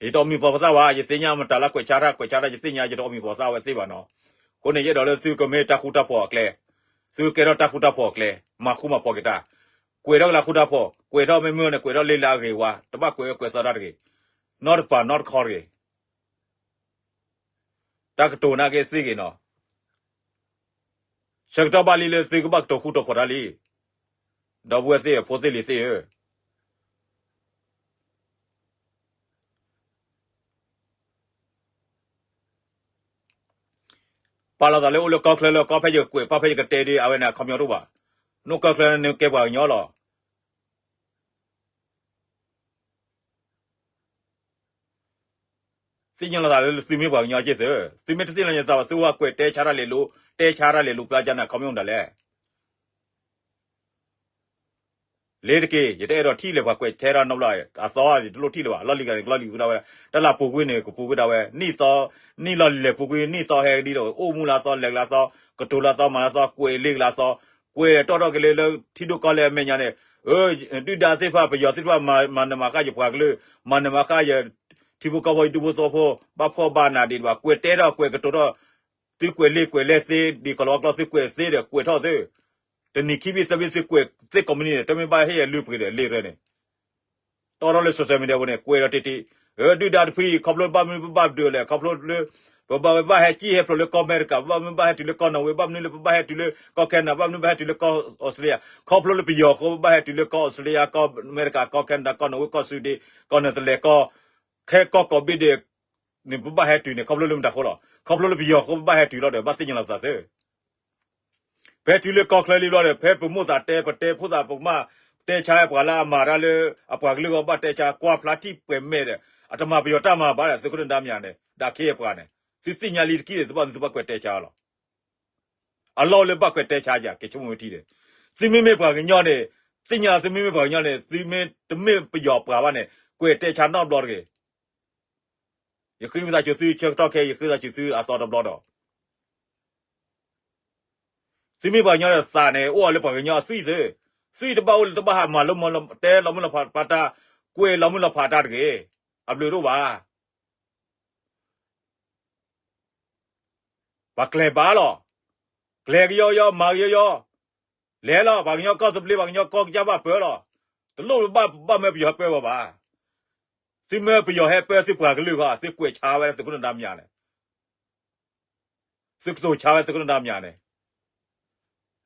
ယတအီၣ်မံၤပီၤပသၣ်ဘၣ် ယသ့ၣ်ညါမတၤလၢကွဲးဆါတၢ် ကွဲးဆါတၢ် ယသ့ၣ်ညါ ယတအီၣ်မံၤပီၤပသၣ်ဝဲသ့ဘၣ်နီၤ. အဃိန့ၣ် ယအဲၣ်ဒိးလၢသုကမ့ၢ်တၢ်ဃူတၢ်ဖိးအကျဲ, သုကဲထီၣ်တၢ်ဃူတၢ်ဖိးအကျဲ, မၤဃူမၤဖိးက့ၤတၢ်, ကွဲးထီၣ်က့ၤလၢဃူတၢ်ဖိး, ကွဲးထီၣ်မ့ၢ်မုၢ်န့ၣ် ကွဲးထီၣ်လၢလၢအဂ့ၤဝါ, တဘၣ်ကွဲးဝဲကွဲးသီတၢ်တဂ့ၤ, နီတပၤနီတခီတဂ့ၤ တၢ်ကတိၤနာ်က့သ့ဂ့ၤနီၤ. ဆၢကတီၢ်ဘၣ်လံလၢသုကဘၣ်ကတိၤဃူကတိၤဖိးတၢ်လံ. ဒီပုၢ်ဝဲၢ်သ့ၣ်ဧၢ ဖိသ့ၣ်လံၤသ့ၣ်ဧၢ, ပာ်လီၤသးလၢအိၣ်လၢကီၢ်ချၢလၢကီၢ်ဖဲယကကွဲးပာ်ဖဲယကတဲဒ်အဝဲန့ၣ် အခီပညီတအိၣ်ဘၣ်. နအိၣ်ကီၢ်ချၢန့ၣ်နကဲပှၤကညီလီၤ. သ့ၣ်ညါလီၤသးလၢသုမ့ၢ်ပှၤကညီက့ၢ်သု, သုမ့ၢ်တသ့ၣ်ညါလီၤသးဘၣ် သုဝဲကွဲးတဲဆါတၢ်လဲၤလိၤ, တဲဆါတၢ်လဲၤလိၤ ပျါကၢန့ၣ် အခီပညီမတၤလဲၣ်. လ့ၤတက့ၢ် ယတအဲၣ်ဒိးထံၣ်လၢၤ ပှၤကွဲးဆါတၢ်နီတဘျီ, အသီယတလိၣ်ထံၣ်လၢၤဘၣ်, လီၢ်လံၤဂၤန့ၣ် ကလီၢ်လံၤဝံၤဒၣ်ဝဲ, တၢ်လၢပူၤကွံာ်န့ၣ် ကပူၤကွံာ်ဒၣ်ဝဲ, နံၣ်သီ, နံၣ်လီၤလံၤလဲၤပူၤကွံာ် နံၣ်သီဟဲကဒံဒီး အိၣ်မူလၢအသီ လဲၤကလၢအသီ, ကတိၤလၢအသီ မၤလၢအသီ ကွဲးလ့ၤကလၢအသီ, ကွဲးတီၣ်ထီၣ်က့ၤလၢထံဒိၣ်ကီၢ်လဲၢ်အမဲာ်ညါန့ၣ်, ဒုၣ်ဒါသ့ၣ်တဖၣ် ပယီၤသ့ၣ်တဖၣ် မၤနးမၤဃၣ်ယပှၤကလုာ်, မၤနးမၤဃၣ်ယ ထံဖိကီၢ်ဖိ ယဒူဖိသဝီဖိ, ဘၣ်ဖှီၣ်ဘၣ်နးဒံးဘၣ်, ကွဲးတဲထီၣ်ကွဲးကတိၤထီၣ်, သုကွဲးလ့ၤကွဲးလဲၢ်သ့ ဒ်ကီၢ်လီၤဝါကျိာ် သုကွဲးသ့ဒီး ကွဲးထီၣ်သု, တနံၤခံဘ့ၣ်သၢဘ့ၣ်သုကွဲးသ့ကိးမုၢ်နံၤန့ၣ် တမ့ၢ်ဘၣ်ဟ့ၣ်ယလုၢ်ပှ့ၤဒီးလ့ၤရဲန့ၣ်, တီၣ်ထီၣ်လၢ social media ပူၤန့ၣ် ကွဲးဒီးတ့ၢ်တ့ၢ်, ဒုၣ်ဒါတဖုအံၤ ခီဖျိဘၣ်မနုၤပဘၣ်ဒုးလဲၣ်, ခီဖျိလၢ ပဘၣ်ဝဲဘၣ်ဟဲကံၣ်ဟဲဖျိးလၢကီၢ်အမဲရကၤ, ဘၣ်မနုၤဘၣ်ဟဲတုၤလၢကီၢ်နီၣ်ဝ့, ဘၣ်မနုၤလၢပဘၣ်ဟဲတုၤလၢကီၢ်ခဲနဒၤ, ဘၣ်မနုၤဘၣ်ဟဲတုၤလၢကီၢ်အီစထြ့လယါ, ခီဖျိလၢပယီၤအဃိ ပဘၣ်ဟဲတုၤလၢကီၢ်အီစထြ့လယါ, ကီၢ်အမဲရကၤ, ကီၢ်ခဲနဒၤ, ကီၢ်နီၣ်ဝ့, ကီၢ်စူဒ့, ကီၢ်နဲၣ်သလဲး, ကီၢ်ခဲကီၢ်ကိးဘ့ၣ်ဒဲး န့ၣ် ပဘၣ်ဟဲတုၤန့ၣ် ခီဖျိလၢမတၤအဃိလီၤ. ခီဖျိလၢပယီၤအဃိပဘၣ်ဟဲတုၤလီၤဒီး ဘၣ်သ့ၣ်ညါလီၤသးသု ဖဲတုၤလၢကီၢ်ချၢလံဘျီဒီး ဖဲပမိၢ်သးတဲ ပတဲဖိသးပကမၣ် တဲဆါပှၤလၢအမၤတၢ်လၢ အပှၤကလုာ်အဂီၢ် ဘၣ်တဲဆါ ကွၢ်ဖျါထံၣ်ပှဲၤမဲာ်ဒီး အတမၤပယီၤတၢ်မၤဘၣ်ဒီး သုးခိၣ်နၢၤဒါမံၤန့ၣ် ဒၣ်ခ့အပှၤန့ၣ် သုသ့ၣ်ညါလံတက့ၢ်ဒီး သုဘၣ်မနုၤသုဘၣ်ကွဲးတဲဆါလီၤ. အလီၢ်အိၣ်လၢဘၣ်ကွဲးတဲဆါယၤ က့ၤဆိကမိၣ်ဝဲထံဒီး သုမ့မ့ၢ်ပှၤကညီန့ၣ် သ့ၣ်ညါသုမ့မ့ၢ်ပှၤကညီန့ၣ် သုမ့ၢ်တမ့ၢ်ပယီၤပှၤဘၣ်န့ၣ် ကွဲးတဲဆါနီတဘျီတဂ့ၤ. ယဃ့ဝံသးစူၤသုဆၢကတီၢ်ခဲ ယဃ့သးစူၤသုအသီတဘျီဒီး သုမ့ၢ်ပှၤကညီဒီးသးန့ၣ် အိၣ်အီၤလၢပှၤကညီအသွံၣ်သု, သွံၣ်တဘၣ်အိၣ်လၢတဘၣ်ဟးမၤလၢ တဲလီၤမုၢ်လီၤဖးတၢ်, ကွဲးလီၤမုၢ်လီၤဖးတၢ်တဂ့ၤ, အဘျုးတအိၣ်ဘၣ်. ပှၤကျဲၤဘၣ်လီၤ. ကျဲၤကယီကယီ မၤကယီကယီ, လဲၤလီၤ ပှၤကညီကီၢ်သဘျ့ ပှၤကညီကီၢ်ကစၢ်ဘၣ်ပၢလီၤ. တလိၣ်ဘၣ် ဘၣ်မၢပယီၤဟဲပၢပှၤဘၣ်. သုမၢပယီၤဟဲပၢသုပှၤကလုာ်ဃီ သုကွဲးဆါဝဲဒၣ်သုးခိၣ်နၢၤဒါမံၤန့ၣ် သုကတိၤဆါဝဲသုးခိၣ်နၢၤဒါမံၤန့ၣ်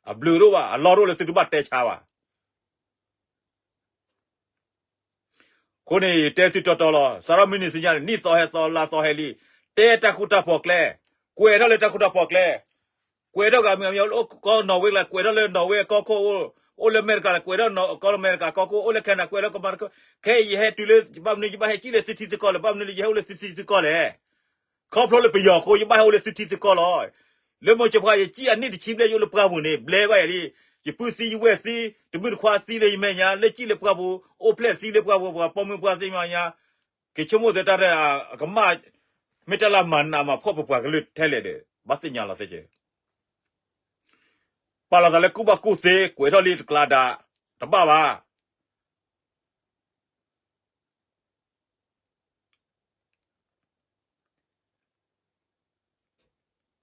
အဘျုးတအိၣ်ဘၣ် အလီၢ်တအိၣ်လၢသုတဘၣ်တဲဆါဘၣ်. အဃိန့ၣ် ယတဲသုတီတီလီၤ. စးထီၣ်မုၢ်နံၤဆူညါန့ၣ် နံၣ်သီဟဲသီလါသီဟဲလံ, တဲတၢ်ဃူတၢ်ဖိးကျဲ, ကွဲးထီၣ်လၢတၢ်ဃူတၢ်ဖိးကျဲ, ကွဲးထီၣ်ဂၤမံၤဂၤမံၤ အိၣ်ကီၢ်နီၣ်ဝ့ကျါ ကွဲးထီၣ်လၢနီၣ်ဝ့ကီၢ်ခိၣ်, အိၣ်လၢအမဲရကၤလၢ ကွဲးထီၣ်ကီၢ်အမဲရကၤကီၢ်ခိၣ်, အိၣ်လၢခဲနဒၤ ကွဲးထီၣ်ကီၢ်မဲရကၤ, ခဲအံၤယဟဲတုၤလၢ ဘၣ်မနုၤယဘၣ်ဟဲကံၣ်လၢသုထံသုကီၢ်လဲၣ်, ဘၣ်မနုၤလၢယဟဲအိၣ်လၢသုထံသုကီၢ်လဲၣ်. ခီဖျိလၢပယီၤအဃိ ယဘၣ်ဟဲအိၣ်လၢသုထံသုကီၢ်လီၤ. လၢမိၢ်ကၠီဖါ ယကံၣ်အနံၣ်တဆံဘျဲၣ် ယအိၣ်လၢပှၢ်ပူၤန့ၣ် ဘျဲၣ်ဘၣ်ယၤလံ. ယပုၢ်သံယဝဲၢ်သံ တမုၢ်တခွါသံလၢယမဲာ်ညါ လၢကံၣ်လၢပှၢ်ပူၤ အိၣ်ဖျဲၣ်သံလၢပှၢ်ပူၤ ပှၤပိာ်မုၣ်ပှၢ်သ့ၣ်ညါ က့ၤဆိကမိၣ်သ့တၢ်ရဲၣ် အကမၣ် မ့ၢ်တၢ်လၢမၤနးမၤဖှီၣ်ပပှၤကလုာ်ထဲလဲၣ်ဒီး ဘၣ်သ့ၣ်ညါလီၤသ့က့ၤ ပာ်လီၤသးလၢကူၣ်ဘၣ်ကူၣ်သ့ ကွဲးထီၣ်လံတကျါဒါ တဘၣ်ဘၣ်.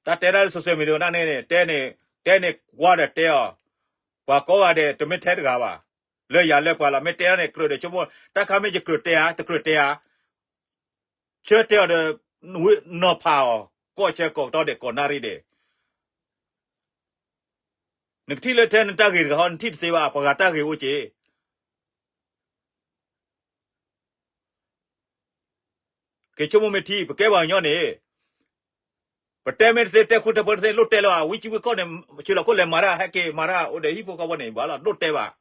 တၢ်တဲတၢ်လၢ social media န့ၣ် တဲန့ၣ် တဲန့ၣ်ကွၢ်ဒီးတဲအီၤ, ပှၤကိးဂၤဒဲး တမ့ၢ်ထဲတဂၤဘၣ်, လၢယၤလၢပှၤလီၤ. မ့ၢ်တဲတၢ်န့ၣ် ကြၢးဒီးဆိကမိၣ် တၢ်ခါမ့ၢ်ယကြၢးတဲဧါ တကြၢးတဲဧါ, ဆၢတဲအီၤဒီး နီၤဖးအီၤ ကိးဆၢကိးကတီၢ်ဒဲး ကိးနၣ်ရံၣ်ဒဲး နကထံၣ်လၢထဲနတၢ်ဂ့ၤတဂၤဟီ နထံၣ်တသ့ဘၣ်, ပှၤဂၤတၢ်ဂ့ၤအိၣ်က့ၤ က့ၤဆိကမိၣ်မ့ၢ်ထံ ပကဲပှၤကညီန့ၣ်, ပတဲမ့ၢ်တသ့ တဲဃူတဲဖိးတသ့ လိၣ်တဲလၢၤဘၣ်, ဝံကံဝံကီၢ်န့ၣ် ဆှၢလီၤခိၣ်လဲၤမၤတၢ် ဟဲက့ၤမၤတၢ် အိၣ်ဒီးဟံၣ်ဖိဃီဖိန့ၣ် ဘၣ်လီၤ လိၣ်တဲဘၣ်.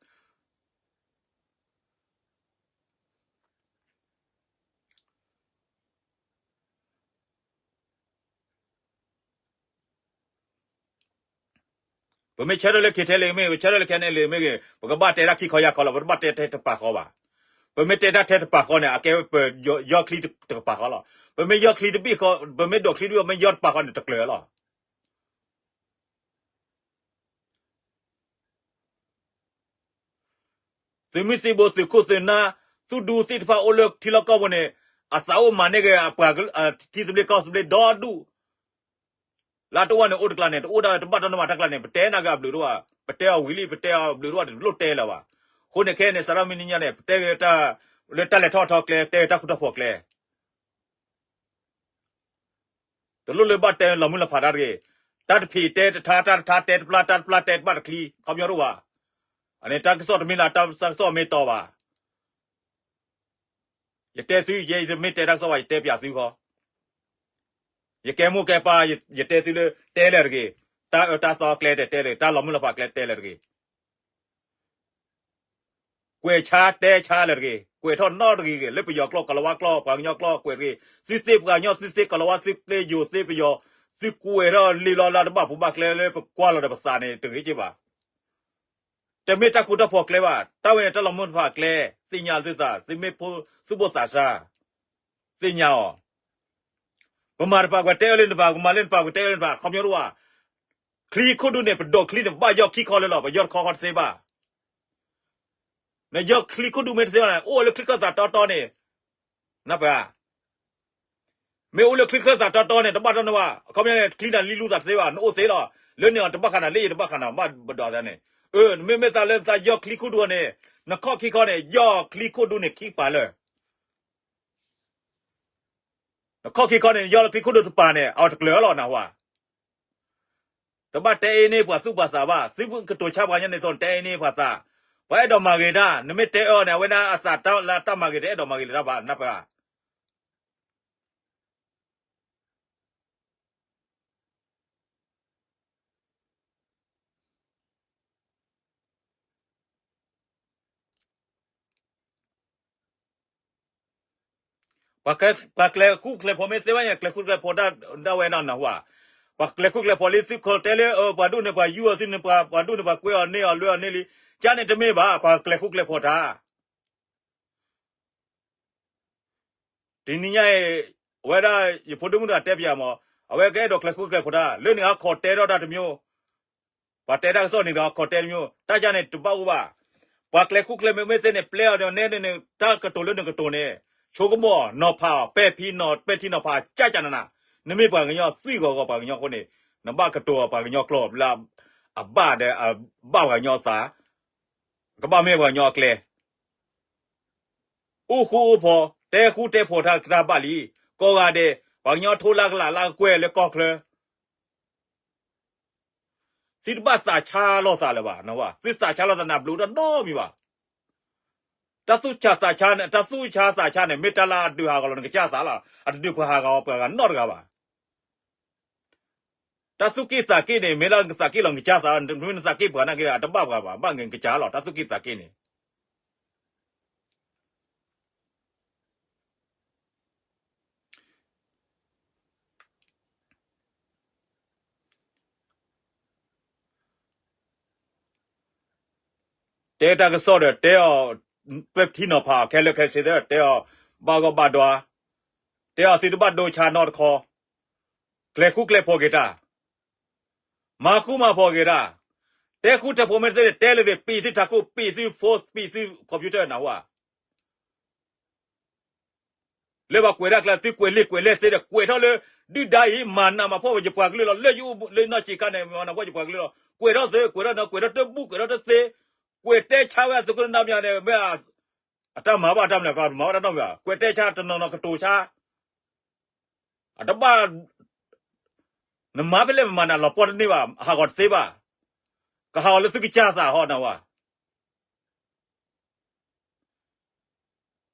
ပမ့ၢ်ဆၢထၢၣ်လၢ KTLA မ့ၢ်ဂ့ၤ ပဆၢထၢၣ်လၢ KNLA မ့ၢ်ဂ့ၤ ပကဘၣ်တဲတၢ်ခံခီယၢ်ခီလီၤ, ပတဘၣ်တဲထဲတပာ်ဃီဘၣ်. ပမ့ၢ်တဲတၢ်ထဲတပာ်ဃီန့ၣ် အကဲပယီၤချံတကပာ်ဃီလီၤ. ပမ့ၢ်ယီၢ်ချံတဘ့ၣ်ဃီ ပမ့ၢ်ဒိးချံတဘ့ၣ် ပမ့ၢ်ယီၢ်တပာ်ဃီန့ၣ် တကျၢၤလီၤ. သုးမုၢ်သံၣ်ဘိသုးခိၣ်သုးနၢ် သုးဒူသ့ၣ်တဖၣ်အိၣ်လၢထံလီၢ်ကီၢ်ပူၤန့ၣ် အသးအိၣ်မၤန့ၢ်က့ၤအပှၤထံသဘျ့ကီၢ်သဘျ့ဒီဒူၣ် လၢတအိၣ်န့ၣ်အိၣ်တကျါန့ၣ် တအိၣ်ဒၣ်တဘၣ်တၢ်နီတမံၤ တၢ်ကျါန့ၣ် ပတဲနၤက့ၤအဘျုးတအိၣ်ဘၣ်, ပတဲအီၤဝံၤလံ ပတဲအီၤဘျုးတအိၣ်ဘၣ် တလိၣ်တဲလၢၤဘၣ်. အဃိန့ၣ်ခဲအံၤန့ၣ် စးထီၣ်မ့ၢ်နံၤညါန့ၣ် ပတဲက့ၤတၢ် လၢတၢ်လဲၤထီၣ်ထီကျဲ တဲတၢ်ဃူတၢ်ဖိးကျဲ တလိၣ်လၢဘၣ်တဲလီၤမုၢ်လီၤဖးတၢ်တဂ့ၤ. တၢ်တဖံးတဲတထါ တၢ်တထါတဲတပျၢ် တၢ်တပျၢ်တဲတဘၣ်တချံ ခီပညီတအိၣ်ဘၣ်. အန့ၣ်တၢ်ကစီၣ်တမ့ၢ်လၢတၢ်ကစီၣ်မ့ၢ်တီဘၣ်. ယတဲသု ယမ့ၢ်တဲတၢ်ကစီၣ်ဘၣ် ယတဲပၠးသုဃီ, ယကဲမိၢ်ကဲပၢ် ယတဲသုလၢတဲလၢာ်တဂ့ၤ, တၢ်အၢတၢ်သီကျဲတဲတဲလၢာ်, တၢ်လီၤမုၢ်လီၤဖးကျဲတဲတဲလၢာ်, တၢ်လီၤမုၢ်လီၤဖးကျဲတဲလၢာ်တဂ့ၤ. ကွဲးဆါတဲဆါလၢာ်တဂ့ၤ, ကွဲးထီၣ်နီတဂ့ၤဂ့ၤ, လၢပယီၤကျိာ် ကီၤလၤဝါကျိာ် ပှၤကညီကျိာ်ကွဲးတဂ့ၤ, သုသ့ပှၤကညီ သုသ့ကီၤလၤဝါ သုကျဲယိၤသ့ပယီၤ, သုကွဲးထီၣ်လံလီၤလၢတဘၣ်ဖူးဘၣ်ကျဲလၢပကွၢ်လီၤဒီးပသးန့ၣ် တဂ့ၤက့ဘၣ်. တမ့ၢ်တၢ်ဃူတၢ်ဖိးကျဲဘၣ်, တၢ်ဝဲန့ၣ်တၢ်လီၤမုၢ်လီၤဖးကျဲ, သ့ၣ်ညါသုသး, သုမ့ၢ်ဖိသူၣ်ဘိၣ်သးစၢ်, သ့ၣ်ညါအီၤ. ပမၤတပၤကွဲးတဲအၢလၢနတပၤ, ပမၤလၢနတပၤကွဲးတဲအၢလၢနတပၤ, ခီပညီတအိၣ်ဘၣ်. ချံခိၣ်ဒူန့ၣ် ပဒိးချံန့ၣ် ဘၣ်ယီၢ်ခံခီလၢာ်လီၤ, ပယီၢ်တခီဃီတသ့ဘၣ်. နယီၢ်ချံခိၣ်ဒူမ့ၢ်တသ့ဘၣ်န့ၣ် အိၣ်လၢချံချၢသးတီတီန့ၣ်, နပှၤ မ့ၢ်အိၣ်လၢချံချၢသးတီတီန့ၣ် တဘၣ်တၢ်နီဘၣ်, အခီပညီန့ၣ် ချံနၤလံလူသးတသ့ဘၣ်, နအိၣ်သ့လီၤ. လၢန့ၣ်အီၤတဘၣ်ဃးနၤ လၢယတဘၣ်ဃးနၤ ဘၣ်ပဒိးသးန့ၣ်, အၢ နမ့မ့ၢ်သးလၢသးယီၢ်ချံခိၣ်ဒူအီၤန့ၣ်, နခီၣ်ခံခီန့ၣ် ယီၢ်ချံခိၣ်ဒူန့ၣ်ခံပၤလၢာ် နခီၣ်ခံခီန့ၣ် နယီၢ်လၢချံခိၣ်ဒူတပၤန့ၣ် အဝဲတကျၢၤလီၤနဟူဧါ. တဘၣ်တဲအ့န့ၢ်ပှၤသူၣ်ပှၤသးဘၣ်, သုကတိၤဆါပှၤကညီန့ၣ်သိး နတဲအ့န့ၢ်ပှၤသး, ပှၤအဲၣ်ဒိးမၤဂ့ၤတၢ်, နမ့ၢ်တဲအၢန့ၣ် အဝဲဒၣ်အသးတၢ်လၢတၢ်မၤဂ့ၤ တအဲၣ်ဒိးမၤဂ့ၤလၢၤတၢ်ဘၣ် နပှၤ ပှၤကျဲၤဃူကျဲၤဖိးမ့ၢ်သ့ဘၣ်ညါ ကျဲၤဃူကျဲၤဖိးတၢ်ဒၣ်ဝဲနီၢ်နၢ်ဟူဧါ, ပှၤကျဲၤဃူကျဲၤဖိးလံ သုးခိၣ်တဲလၢ ပှၤဒူၣ်န့ၣ် ပှၤယူၢ်အီၤသုန့ၣ် ပှၤဒူၣ်န့ၣ် ပှၤကွဲအီၤန့ၢ်အီၤလွဲအီၤန့ၢ်လံ, ကန့ၣ်တမ့ၢ်ဘၣ် ပှၤကျဲၤဃူကျဲၤဖိးတၢ် တနံၤညါအံၤ, အဝဲဒၣ် ယဖိဒိၣ်မုၣ်တဂၤတဲပၠးမး, အဝဲကအဲၣ်ဒိးကျဲၤဃူကျဲၤဖိးတၢ် လၢန့ၣ်အခီၣ်တဲထီၣ်တၢ်တမျိုး, ပှၤတဲတၢ်ကစီၣ်န့ၣ်ဒီးအခီၣ်တဲတမျိုး တၢ်ကန့ၣ်တဘၣ်အိၣ်ဘၣ်, ပှၤကျဲၤဃူကျဲၤဖိးမ့ၢ်သ့န့ၣ် ပျဲအီၤန့ၣ်န့ၣ် တၢ်ကတိၤလၢနကတိၤန့ၣ်, ဆိကမိၣ်နီၤဖးအီၤ ပဲာ်ထံနီၤ ပဲာ်ထံနီၤဖး ကကနနၤ, နမ့ၢ်ပှၤကညီသွံၣ်ဂီၤဂီၤ ပှၤကညီအဃိန့ၣ်, နဘၣ်ကတိၤအီၤပှၤကညီကျိာ်လၢ အဘၣ်ဒီး အဘၣ်ပှၤကညီအသး ကဘၣ်မ့ၢ်ပှၤကညီအကျဲ, အိၣ်ဃူအိၣ်ဖိး တဲဃူတဲဖိးတၢ်ကတၢၢ်ဘၣ်လံ, ကိးဂၤဒဲး ပှၤကညီထိလၢကလးလၢကကွဲၢ်လၢကီၢ်ချၢ, သုတဘၣ်သးဆါလိာ်သးလၢၤဘၣ်, သုသးဆါလိာ်သးန့ၣ် ဘျုးတၢ်နီတမံၤဘၣ်. တၢ်သူၣ်ဆါသးဆါန့ၣ် တၢ်သူၣ်ဆါသးဆါန့ၣ် မ့ၢ်တၢ်လၢအဒုးဟးဂီၤလီၤနကစၢ်သးလီၤ, အတဒုးပှၤဟးဂီၤပှၤဂၤနီတဂၤဘၣ်. တၢ်သူၣ်က့ၣ်သးက့ၣ်န့ၣ် မ့ၢ်လၢနကသးက့ၣ်လီၤနကစၢ်သးလီၤ, မ့ၢ်နသးက့ၣ်ပှၤနာ်က့ၤ အတဘၣ်ပှၤဘၣ်, ဘၣ်ဂ့ၤနကစၢ်လီၤ, တၢ်သူၣ်က့ၣ်သးက့ၣ်န့ၣ် တဲတၢ်ကစီၣ်ဒီး တဲအီၤ ပဲာ်ထံနီၤဖး ခဲလၢာ်ခဲဆ့သ့ တဲအီၤ ဘၣ်ဂီၢ်ဘၣ်ဒွါ, တဲအီၤသုတဘၣ်ဒိဆါနီတခီ, ကျဲၤဃူကျဲၤဖိးက့ၤတၢ်, မၤဃူမၤဖိးက့ၤတၢ်, တဲဃူတဲဖိးမ့ၢ်တသ့န့ၣ် တဲလၢာ်န့ၣ် ပံာ်သုထးခိၣ် ပံာ်သု phone ပံာ်သု computer နၢ်ဟူဧါ လၢပှၤကွဲးတၢ်ကျါ သုကွဲးလံာ်ကွဲးလဲၢ်သ့ဒီး ကွဲးထီၣ်လၢ ဒုၣ်ဒါအံၤ မၤနးမၤဖှီၣ်ဝဲယပှၤကလုာ်လီၤ, လၢယအိၣ်လၢနီၢ်ဆံးခါန့ၣ် မၤနးဖှီၣ်ယပှၤကလုာ်လီၤ, ကွဲးထီၣ်သ့ ကွဲးထီၣ်န ကွဲးထီၣ်တဘူၣ် ကွဲးထီၣ်တသ့, ကွဲးတဲဆါဝဲအသုးခိၣ်နၢ်မၠါန့ၣ် မ့ၢ် အတၢ်မၤဘၣ်တၢ်မနုၤ ပှၤမၤဘၣ်တၢ်နီတမံၤဘၣ်, ကွဲးတဲဆါတနီၤနီၤကတိၤဆါ အတဘၣ် နမၤဖဲလဲၣ်မၤနၤလီၤပှီၢ်တန့ၢ်ဘၣ်, ဟးဂီၤတသ့ဘၣ်. ကဟးဂီၤလၢသုကစၢ်သးဟီနဝဲ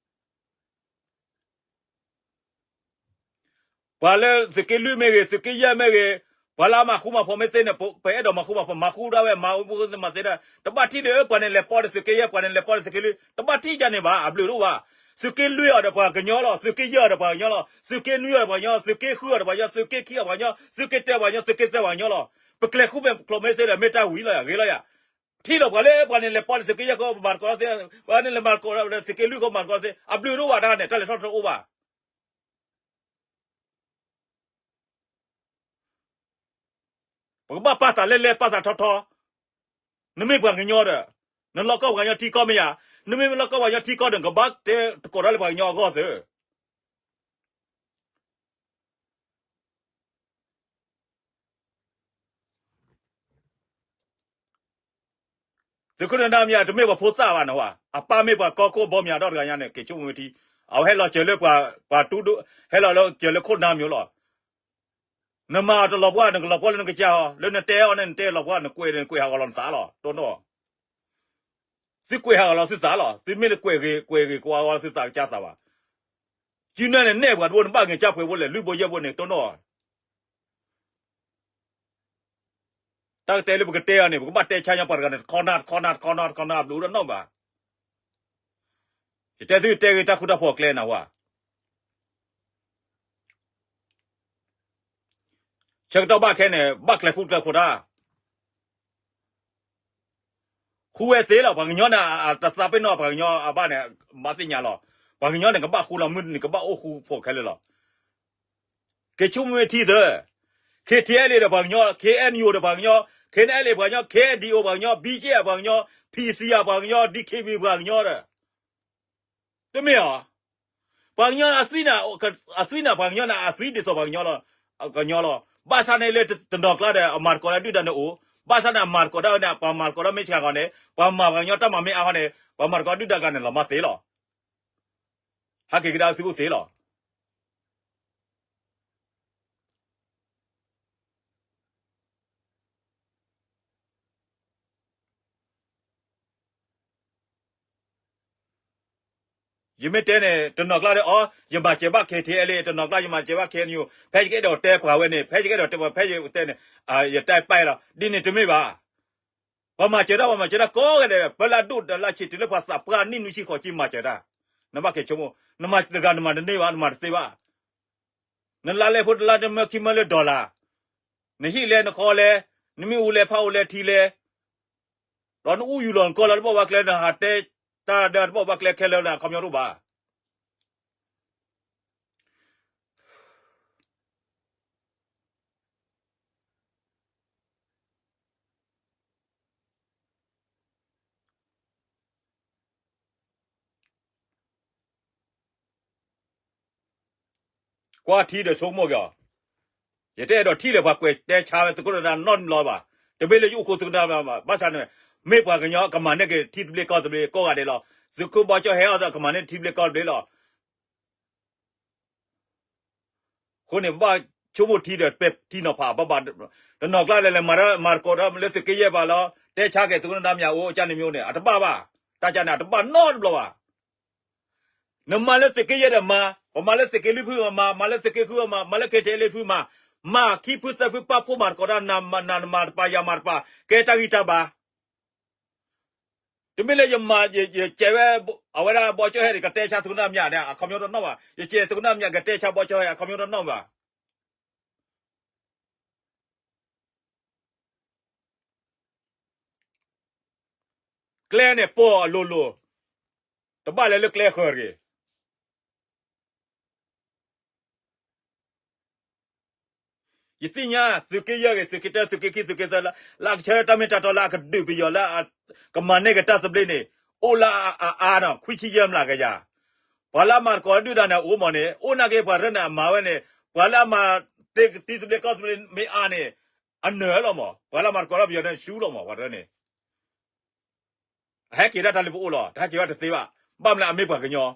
ပှၤလၢသုးက့လွံၢ်မ့ၢ်ဂ့ၤ သုးက့ယဲၢ်မ့ၢ်ဂ့ၤ, ပှၤလၢအမၤဃူမၤဖိးမ့ၢ်သ့န့ၣ် ပအဲၣ်ဒိးမၤဃူမၤဖိး မၤဃူဒၣ်ဝဲ မၤမၤသ့ဒၣ် တဘၣ်ထံၣ်ဒီး ပှၤန့ၣ်လဲၤပီၢ်ဒီးသုးက့ယဲၢ် ပှၤန့ၣ်လဲၤပီၢ်ဒီးသုးက့လွံၢ် တဘၣ်ထံၣ်ယၤန့ၣ်ဘၣ် အဘျုးတအိၣ်ဘၣ်. သုးက့လွံၢ်အီၤဒီးပှၤကညီလီၤ, သုးက့ယဲၢ်အီၤဒီးပှၤကညီလီၤ, သုးက့နွံအီၤဒီးပှၤကညီ, သုးက့ဃုအီၤဒီးပှၤကညီ, သုးက့ခံအီၤပှၤကညီ, သုးက့တၢအီၤပှၤကညီ, သုးက့သၢပှၤကညီလီၤ. ပကျဲၤဃူမဲာ်ကျိးမ့ၢ်သ့ဒီး မ့ၢ်တၢ်ဝံၤလီၤယၤ ဂ့ၤလီၤယၤ. ထံၣ်လီၤပှၤလၢပှၤန့ၣ်လဲၤပီၢ်ဒီးသုးက့ယဲၢ်ဃီ ပမၤသကိးဒီးသုး, ပှၤန့ၣ်လဲၤမၤသကိးဒီးသုးက့လွံၢ်ဃီ မၤသကိးဒီးသုး, အဘျုးတအိၣ်ဘၣ်တၢ်န့ၣ် တၢ်လဲၤထီၣ်တအိၣ်ဘၣ်. ပကဘၣ်ပာ်သးလဲၢ်လဲၢ် ပာ်သးထီထီ, နမ့ၢ်ပှၤကညီဒီး, နလီၢ်ကီၢ်ပှၤကညီထံကီၢ်မ့ၢ်ဧါ, နမ့ၢ်လီၢ်ကီၢ်ပှၤကညီထံကီၢ်ဒီး နကဘၣ်တဲသကိးတၢ်လၢပှၤကညီအဂီၢ်သု သုးခိၣ်နၢမၠၣ် တမ့ၢ်ပှၤဖိသၣ်ဘၣ်နဝဲ, အပၢ်မ့ၢ်ပှၤကီၢ်ခိၣ်ဘီမၠးဒီတဂၤညါန့ၣ် က့ၤဆိကမိၣ်ဝဲထံ, အဝဲဟဲလီၤစၢၤလၢပှၤ, ပှၤတူၢ်ဒိၣ်, ဟဲလီၤလၢစၢၤလၢခိၣ်နၢမၠိလီၤ. နမၤအီၤတလီၤပှီၢ် နကလီၤပှီၢ်လၢနကစၢ်ဟီ, လၢနတဲအီၤန့ၣ် နတဲလီၤပှီၢ် နကွဲးန့ၣ် နကွဲးဟးဂီၤလီၤနသးလီၤ တိၢ်နီၣ် သုကွဲးဟးဂီၤလီၤသုသးလီၤ, သုမ့ၢ်တကွဲးဂ့ၤ ကွဲးဂ့ၤကွဲးဟးဂီၤလီၤသုသးကစၢ်သးဘၣ်. စုနဲၣ်န့ၣ် နဲၣ်ပှၤတဘိ နဘၣ်ဂ့ၤကၢ်ပှဲၤဘိလဲၣ် လွံၢ်ဘိယဲၢ်ဘိန့ၣ် တိၢ်နီၣ် တၢ်ကတဲလၢပကတဲအီၤန့ၣ် ပကဘၣ်တဲဆါညီပှၤတဂၤန့ၣ် တခီနၢ် တခီနၢ် တခီနၢ် တခီနၢ် အဘျုးတနီၣ်ဘၣ်. ယတဲသုတဲဂ့ၤတၢ်ဃူတၢ်ဖိးကျဲနဝဲ ဆၢကတီၢ်ဘၣ်ခဲန့ၣ် ဘၣ်ကျဲၤဃူကျဲၤဖိးတၢ် ဃူဝဲသ့လီၤ. ပှၤကညီန့ၣ် တသးပ့ၤနီၣ်ပှၤကညီအဘၣ်န့ၣ် ဘၣ်သ့ၣ်ညါလီၤ. ပှၤကညီန့ၣ် ကဘၣ်ဃူလီၤ မုၢ်တနံၤကဘၣ်အိၣ်ဃူဖိးခဲလၢာ်လီၤ. က့ၤဆိကမိၣ်ဝဲထံသၢ, K T L A ဒီးပှၤကညီ, K N U ဒီးပှၤကညီ, K N L A ပှၤကညီ, K N D O ပှၤကညီ, B G F ပှၤကညီ, P C R ပှၤကညီ, D K B ပှၤကညီဒီး တမ့ၢ်ဧါ. ပှၤကညီအသွံၣ်န့ၣ်, အသွံၣ်န့ၣ် ပှၤကညီန့ၣ် အသွံၣ်ဒ်သိးပှၤကညီလီၤ, ကညီလီၤ. ဘၣ်ဆၣ်န့ၣ်လၢတနီၤကျါဒီး အမၤသကိးတၢ်ဒုၣ်ဒါန့ၣ်အိၣ်, ဘၣ်ဆၣ်န့ၣ် အမၤသကိးတၢ်န့ၣ် ပှၤမၤသကိးတၢ်မ့ၢ်ဆှးဂီၤန့ၣ် ပှၤမၤပှၤကညီတၢ်မၤမ့ၢ်အါဂီၢ်န့ၣ် ပှၤမၤသကိးဒုၣ်ဒါကျါန့ၣ် လီၤမၢ်သ့လီၤ. ဟဲက့ၤကဒါသုအိၣ်သ့လီၤ. ယမ့ၢ်တဲန့ၣ် တနီၤကျါဒီး အိ ယမၤစၢၤဘၣ် K T L A, တနီၤကျါယမၤစၢၤဘၣ် K N U, ဖဲယကအဲၣ်ဒိးတဲပှၤဝဲန့ၣ် ဖဲယကအဲၣ်ဒိးတဲပှၤ ဖဲယတဲန့ၣ် ယတဲပာ်လီၤ. ဒ်န့ၣ်တမ့ၢ်ဘၣ်. ပှၤမၤစၢၤတၢ် ပှၤမၤစၢၤတၢ်ကိးဂၤဒဲး ပလၢအဒိၣ်တၢ်လၢဆံးတုၤလၢပှၤသးပှၢ်နံၣ်နွံဆံဃိးဆံ မၤစၢၤတၢ်. နဘၣ်က့ၤဆိကမိၣ်, နမၤတဂၤနမၤတန့ၢ်ဘၣ် နမၤတသ့ဘၣ်. နလါလဲဖိတလါ နမၢခံမၢလၢ dollar, နဟံၣ်လဲနဃီလဲ, နမ့ၣ်အူလဲဖးအူလဲထံလဲ, ဒီးနအူယူၤလီၤနကီၢ်လၢတဘၣ်ဘၣ်ကျဲ နဟးတဲတၢ်ဒီးတဘၣ်ဘၣ်ကျဲခဲလၢာ်လၢအခီပညီတအိၣ်ဘၣ်. ကွၢ်ထံဒီးဆိကမိၣ်က့ၤအီၤ, ယတအဲၣ်ဒိးထံၣ်လၢပှၤကွဲးတဲဆါဝဲသုးခိၣ်နၢ်ဒါနီတဘျီဘၣ်. တမ့ၢ်လၢယအိၣ်ဃိသုးခိၣ်နၢ်ဒါဘၣ်. ဘၣ်ဆၣ်န့ၣ် မ့ၢ်ပှၤကညီကမၤန့ၢ်က့ၤထံသဘျ့ကီၢ်သဘျ့ကိးဂၤဒဲးလီၤ. သုးခိၣ်ဘီကၠီဟဲအီၤဒီးကမၤန့ၢ်ထံသဘျ့ကီၢ်သဘျ့လီၤ. အဃိန့ၣ် ပဘၣ်ဆိကမိၣ်ထံဒီးပဲာ်ထံနီၤဖးဘၣ်ဘၣ်. တနီၤကျါလဲၤလဲၤမၤတၢ်မၤသကိးဒီးလၢသုးက့ယဲၢ်ပှၤလီၤ. တဲဆါက့ၤသုးခိၣ်နၢ်ဒါမ့ၢ်အိၣ်ကၢ်န့ၣ်မ့ၢ်အိၣ်န့ၣ် အတဘၣ်ဘၣ်. တၢ်ကၢ်န့ၣ် အတဘၣ်နီတဘျီဘၣ်. နမၤလၢသုးက့ယဲၢ်ဒီးမၤ, ပမၤလၢသုးက့လွံၢ်ဖုမၤ, မၤလၢသုးက့ဃုမၤ, မၤလၢ K T L A ဖုမၤ, မၤခံဖုသၢဖုပာ်ဖှိၣ်မၤသကိးတၢ် နမၤတပၤ ယၤမၤတပၤ ကဲတၢ်ဂံၢ်တၢ်ဘါ. တမ့ၢ်လၢယမၤ ယကဲးဝဲ အဝဲဒၣ်ဘီကၠီဟဲန့ၣ် ကတဲဆါသုးခိၣ်နၢ်ဒါမ့ၢ်န့ၣ် အခီပညီတနီၣ်ဘၣ်. ယကဲးသုးခိၣ်နၢ်ဒါမ့ၢ် ကတဲဆါဘီကၠီဟဲ အခီပညီတနီၣ်ဘၣ်. ကျဲန့ၣ်ပီၢ်အလိၤလိၤ, တဘၣ်လဲၤလၢကျဲဃၢၤတဂ့ၤ. ယသ့ၣ်ညါ သုးက့ယဲၢ်ဂ့ၤ သုးက့တၢ သုးက့ခံ သုးက့သၢလၢ လၢအကဆၢထၢၣ်တၢ်မ့ၢ်တၢ်တီလၢအကဒုးပယီၤလၢ ကမၤန့ၢ်က့ၤတၢ်သဘျ့န့ၣ် အိၣ်လၢအအါနီၤ ခွံဆံယဲၢ်မျးကယၤ. ပှၤလၢအမၤသကိးဒုၣ်ဒါန့ၣ် အိၣ်မးန့ၣ် အိၣ်နာ်က့ ပှၤရၢန့ၣ်အမၤဝဲန့ၣ် ပှၤလၢအမၤတ့ၢ်ထံသဘျ့ကီၢ်သဘျ့မ့ၢ်အါန့ၣ် အနၢၤလီၤမး ပှၤလၢအမၤသကိးတၢ်ပယီၤန့ၣ် ဆူလီၤမး ပှၤရၢန့ၣ် အဟဲက့ၤဒၣ်တၢ်လၢပအိၣ်လီၤ တဟဲက့ၤဘၣ်တသ့ဘၣ်. ဘၣ်မနုၤအမ့ၢ်ပှၤကညီ တၢ်